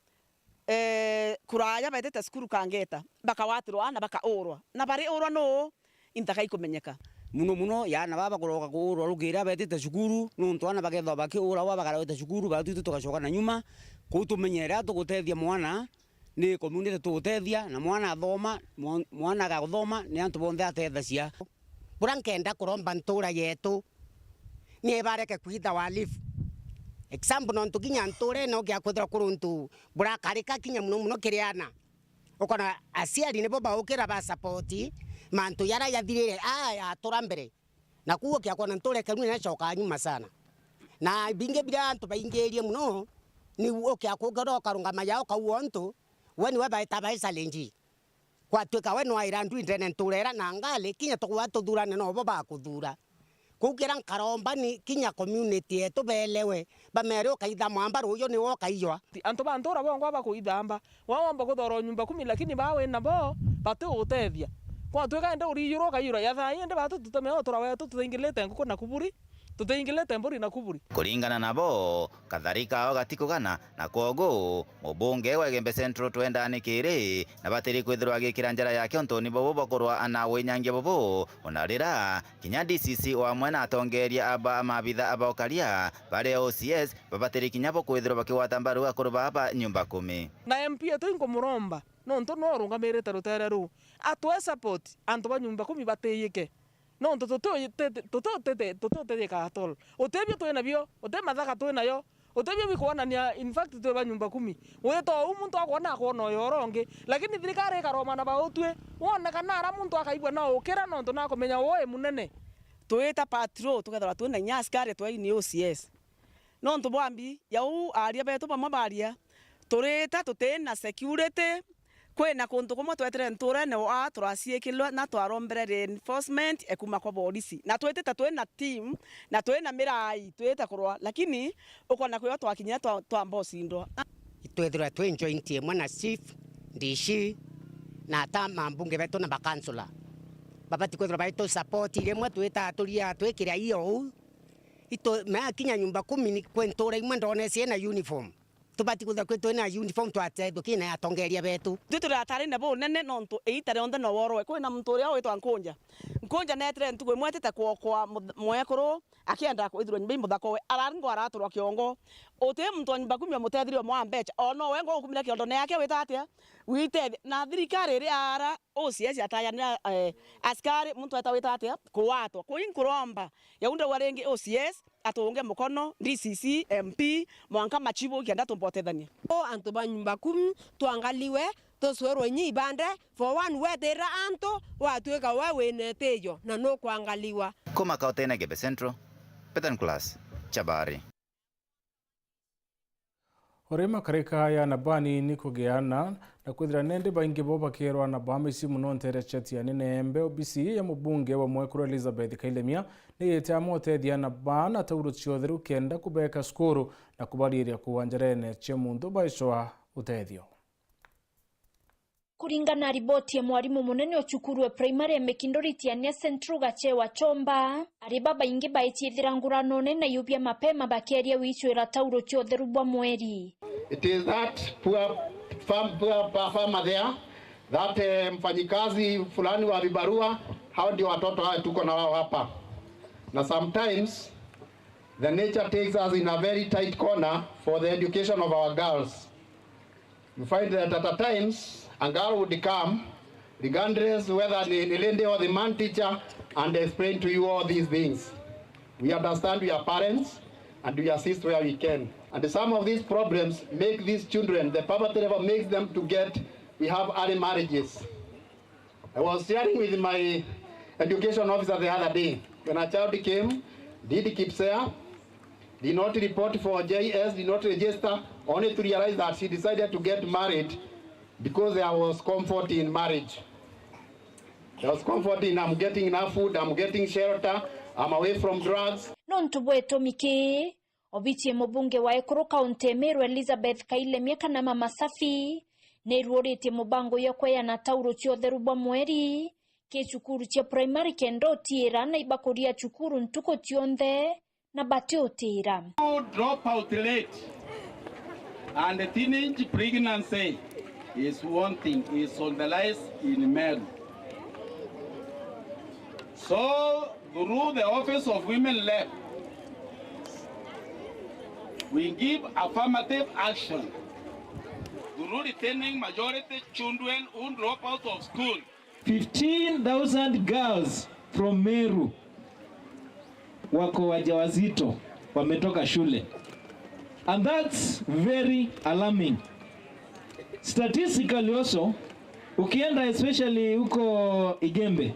eh, kuraya betite cukuru Kangeta, bakawatirwa na bakaurwa. Na bariurwa nuu? Intaka ikumenyeka. Muno muno, ya aana baba kuroka kuurwa rukiri betite cukuru, nontu aana bakethwa bakiuragwa bakarawita cukuru, batwite tugacoka na nyuma. Kuu tumenye riria tugutethia mwana, ni community tugutethia, na mwana athoma, mwa-, mwana agathoma, ni antu bonthe atethagia. Bura nkenda kuromba ntuura yetu, ni bareke kwitha walifu. Example, nontu kinya ntuura ino gia kwithirwa kuri untu burakarika kinya muno muno kiri aana. Ukona aciari nibo baukira ba support, Mantu jaria jathirire, aa, yatura mbere. Na kuu ukia kwona ntura ikerua inacoka nyuma sana. Na bingi biria antu baingirie muno, ni ukia kugira ukarungama ja ukauga untu, we niwe baita bai challenge. Kwatuika we nwaira ndui ndene ntura ira na ngali, kinya tukwaa tuthurane nobo bakuthura. Kuu kira nkaromba ni kinya community yetu beelewe, bamere ukaithamba ruuju niwe ukaijwa. Antu ba ntura bongwa bakuithamba, we womba kuthorwa nyumba kumi, lakini baa wi nabo bati utethia. Kwatuika indi urijurwa ukaijurwa, ya thaa ii indi batu tuteme utura wetu tutaingilite nguku na kuburi, tutaingilite mburi na kuburi. Kuringana nabo, kathari kao gatikugana, na kwogu mubunge wa Igembe Central Twenda Nikiri na batiri kwithirwa agikira njara yake untuni bubu bwa kurwa na winyangia bubu, ona rira kinya D C C o amwe na atongeria aba mabitha aba ukaria bari O C S babatiri kinya bo kwithirwa bakigwata mbaru akuru baa ba nyumba kumi. Na M P etu inkumuromba, nontu no urungamirite rutere ruu, atwe support antu ba nyumba kumi batiyike. Nontu tuti-, tuti-, tuti-, tuti-, tutitithika at all. Utibio twi nabio, uti mathaka twi nayo, utibio bikwonania, in fact, twi ba nyumba kumi. Wita uu muntu akwona, akwona uyu uria ungi. Lakini thirikari ikaromana ba utwi, wone kana ara muntu akaigua no ukira nontu nakumenya uu i munene. Twita patrol, tukethirwa twina inya askari twaini O C S. Nontu bwa mbi ya uu aaria betu bamwe baaria, turita tutina security, kwina kuntu kumwe tweetire nturene wa turaciikilwe na twarombere reinforcement ekuma kwa borisi. Na twitite twina team, na twina mirai, twite kurwa, lakini ukona kwio twakinyire twa-, twamba ucindwa. Itwithirwa twi joint imwe na chief, D C, na ata mambunge betu na bakansula. Babati kwithirwa baitu support rimwe twita turia twikira iyo uu. Itu, mea kinya nyumba kumi ni kwi ntura imwe ndona ciina uniform. Tubati kwithirwa kwi twina uniform twatethua kina atongeria betu. Twi turi atarine bunene nontu iita rionthe no worwe. Kwina muntu uria witwa Nkunja. Nkunja neetire ntuku imwe etite kwokwa mu-, mwekuru akienda kwithirwa nyumba i muthaka we. Arari ngo araturwa kiongo. Uti muntu wa nyumba kumi omutethirie omwe wa mbecha. O no we ngo ukumira kiondone yake wita atia? Witethia. Na thirikari iria ara O C S atayanira, eh, askari, muntu eta wita atia? Kuwatwa. Kuu inkuromba. Yau ndauga ringi O C S atunge mukono, D C C, M P, mwanka machibu, kenda tumbotethania. O antu ba nyumba kumi, twangaliwe, tuswirwe inya ibande, for one wetira antu, watwika we wina itijo, na nukwangaliwa. Kuma Kautene Igembe Central, Peter Nicholas, Chabari. Uri makarika ya Nabani ni kugiana, na kwithira nendi baingi bo bakirwa na baa micii muno ntere cia Tiani Neembe, obisi ya mubunge wa mwekuru Elizabeth Kailemia ni yite amwe utethia na baa na tauro cia utheru kenda kubeka cukuru na kubariria kuwa njerene cia muntu baicwa utethio. Kuringana na riboti ya mwarimu munene o cukuru e primary ya Mikinduri Tiania Central Gachewa Chomba, ari babaingi baiciithira nguranone na iu bia mapema bakieria wiicwira tauro cia utheru bwa mweri. It is that poor farm, poor pa-, farmer there, that, eh, mfanyikazi fulani wa vibarua, hao ndio watoto hawa tuko na wao hapa. Na sometimes the nature takes us in a very tight corner for the education of our girls. You find that at a times, a girl would come, regardless whether ni, ni lady or the man teacher, and explain to you all these things. We understand we are parents, and we assist where we can. And some of these problems make these children, the poverty level makes them to get, we have early marriages. I was sharing with my education officer the other day. When a child came, did KPSEA, did not report for J S, did not register, only to realize that she decided to get married because there was comfort in marriage. There was comfort in, "I'm getting enough food, I'm getting shelter, I'm away from drugs." Nontu bwa itumi kii, obici ya mubunge wa ekuru kaunti ya Meru Elizabeth Kailemia kana Mama Safi, ni iruuritie mubango ya kweana tauro cia utheru bwa mweri ki cukuru cia primary kenda utiira na ibakuria cukuru ntuku cionthe na batiutiira. Drop out late and teenage pregnancy is one thing, is on the rise in Meru. So, through the Office of Women Rep, we give affirmative action through retaining majority children who drop out of school. Fifteen thousand girls from Meru wako wajawazito, wametoka shule. And that's very alarming. Statistically also, ukienda especially huko Igembe,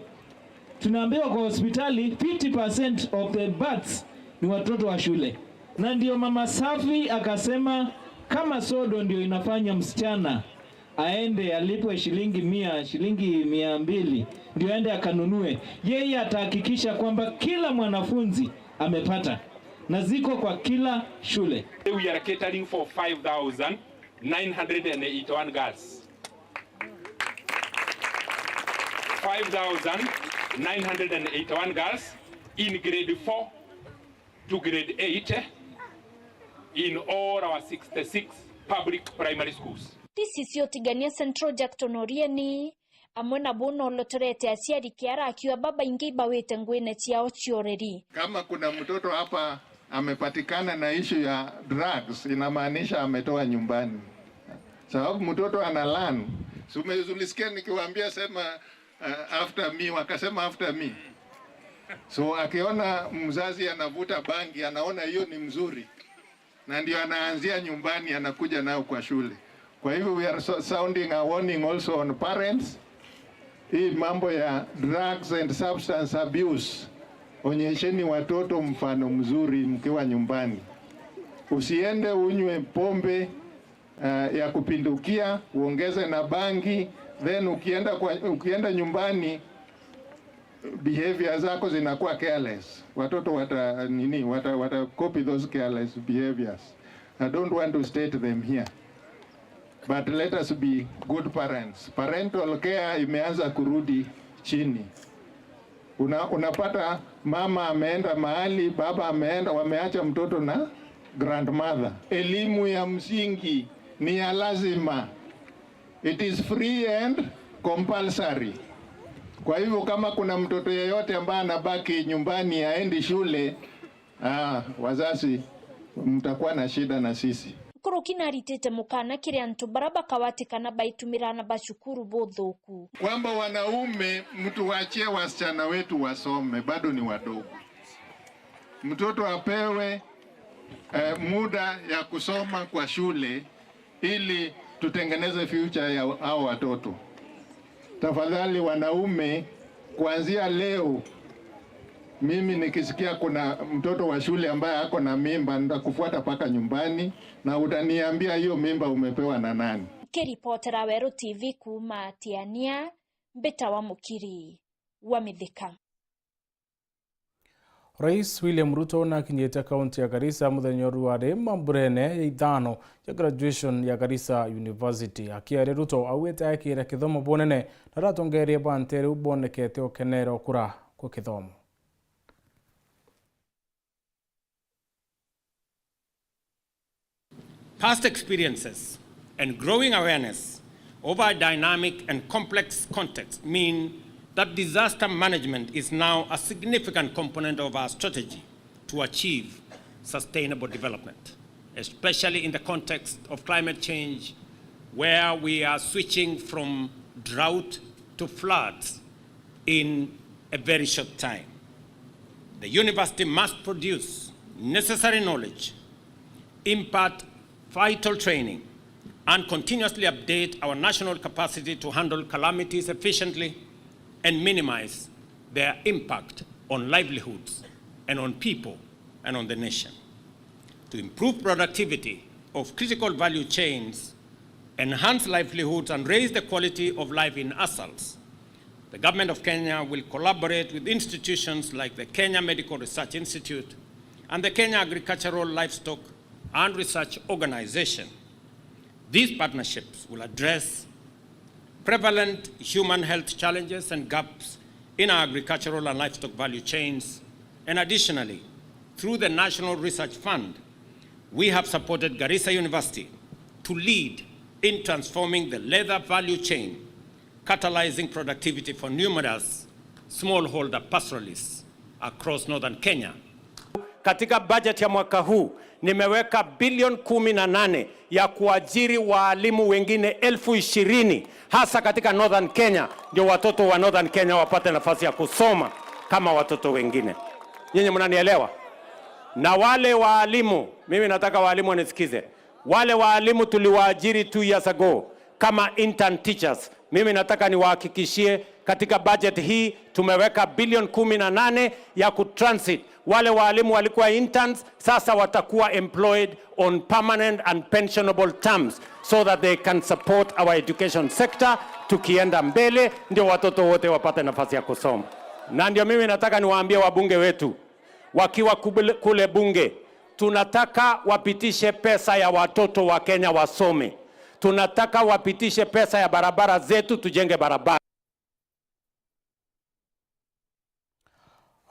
Tunaambiwa kwa hospitali fifty percent of the births ni watoto wa shule, na ndio Mama Safi akasema kama sodo ndio inafanya msichana aende alipwe shilingi mia, shilingi mia mbili, ndio aende akanunue, yeye atahakikisha kwamba kila mwanafunzi amepata, na ziko kwa kila shule. We are catering for five thousand nine hundred and eighty-one girls. Five thousand nine hundred and eighty-one girls in grade four to grade eight in all our sixty-six public primary schools. This is Otigania Central, Jackton Orieni, amwe na buna olotorete aciari kiara akiuga babaingi ibawite nguine ciao cia ureri. Kama kuna mtoto hapa amepatikana na issue ya drugs, inamaanisha ametoa nyumbani. Sababu mtoto ana learn. Si ume-, ulisikia nikiwaambia sema, uh, after me, wakasema after me. So akiona mzazi anavuta bangi, anaona hiyo ni mzuri. Na ndio anaanzia nyumbani, anakuja nayo kwa shule. Kwa hivyo we are so-, sounding a warning also on parents. Hii mambo ya drugs and substance abuse, onyesheni watoto mfano mzuri mkiwa nyumbani. Usiende unywe pombe, eh, ya kupindukia, uongeze na bangi, then ukienda kwa, ukienda nyumbani, behavior zako zinakuwa careless. Watoto wata nini, wata, wata copy those careless behaviors. I don't want to state them here. But let us be good parents. Parental care imeanza kurudi chini. Una-, unapata mama ameenda mahali, baba ameenda, wameacha mtoto na grandmother. Elimu ya msingi ni ya lazima. It is free and compulsory. Kwa hivyo kama kuna mtoto yeyote ambaye anabaki nyumbani aendi shule, ah, wazazi mtakuwa na shida na sisi. Nkuruki naritite mukana kiri antu bara bakawatikana baitumira aana ba cukuru buthuku. Kwamba wanaume, mtuwachie wasichana wetu wasome, bado ni wadogo. Mtoto apewe, eh, muda ya kusoma kwa shule ili tutengeneze future ya hao watoto. Tafadhali wanaume, kuanzia leo, mimi nikisikia kuna mtoto wa shule ambaye ako na mimba, nitakufuata mpaka nyumbani na utaniambia hiyo mimba umepewa na nani. Nkiripotera Weru T V kuuma Tiania, mbitawa Mukiri wa Mithika. Rais William Ruto nakinyite kaunti ya Garissa muthenya uru ari mamburene ya ithano ya graduation ya Garissa University. Akiaria, Ruto augite ekire kithomo bunene na aratongeria ba ntere u bonekete ukenere ukura kwa kithomo. Past experiences and growing awareness of our dynamic and complex context mean that disaster management is now a significant component of our strategy to achieve sustainable development, especially in the context of climate change, where we are switching from drought to floods in a very short time. The university must produce necessary knowledge, impart vital training, and continuously update our national capacity to handle calamities efficiently and minimize their impact on livelihoods and on people and on the nation. To improve productivity of critical value chains, enhance livelihoods, and raise the quality of life in Asals, the Government of Kenya will collaborate with institutions like the Kenya Medical Research Institute and the Kenya Agricultural, Livestock and Research Organization. These partnerships will address prevalent human health challenges and gaps in our agricultural and livestock value chains, and additionally, through the National Research Fund, we have supported Garissa University to lead in transforming the leather value chain, catalyzing productivity for numerous smallholder pastoralists across northern Kenya. Katika budget ya mwaka huu, nimeweka bilioni kumi na nane ya kuajiri waalimu wengine elfu ishirini, hasa katika Northern Kenya, ndio watoto wa Northern Kenya wapate nafasi ya kusoma kama watoto wengine. Nyinyi mnanielewa? Na wale waalimu, mimi nataka waalimu wanisikize. Wale waalimu tuliwaajiri two years ago kama intern teachers, mimi nataka niwahakikishie Katika budget hii tumeweka bilioni kumi na nane ya kutransit. Wale walimu walikuwa interns, sasa watakuwa employed on permanent and pensionable terms so that they can support our education sector. Tukienda mbele, ndio watoto wote wapate nafasi ya kusoma. Na ndio mimi nataka niwaambie wabunge wetu, wakiwa kubule-, kule bunge, tunataka wapitishe pesa ya watoto wa Kenya wasome. Tunataka wapitishe pesa ya barabara zetu, tujenge barabara.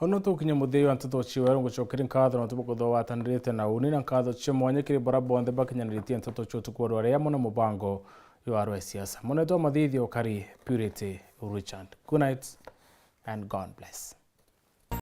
Ono tukinya muthia wa nteto cia weru, ngucokeria nkatho na tubukuthwa watanirite na uni, na nkatho cia mwanya kiri bara bonthe bakinyaniritie nteto cia utuku wa rwaria amo na mubango wa rwa siasa. Munetwa mathithio kari Purity Richard. Good night and God bless.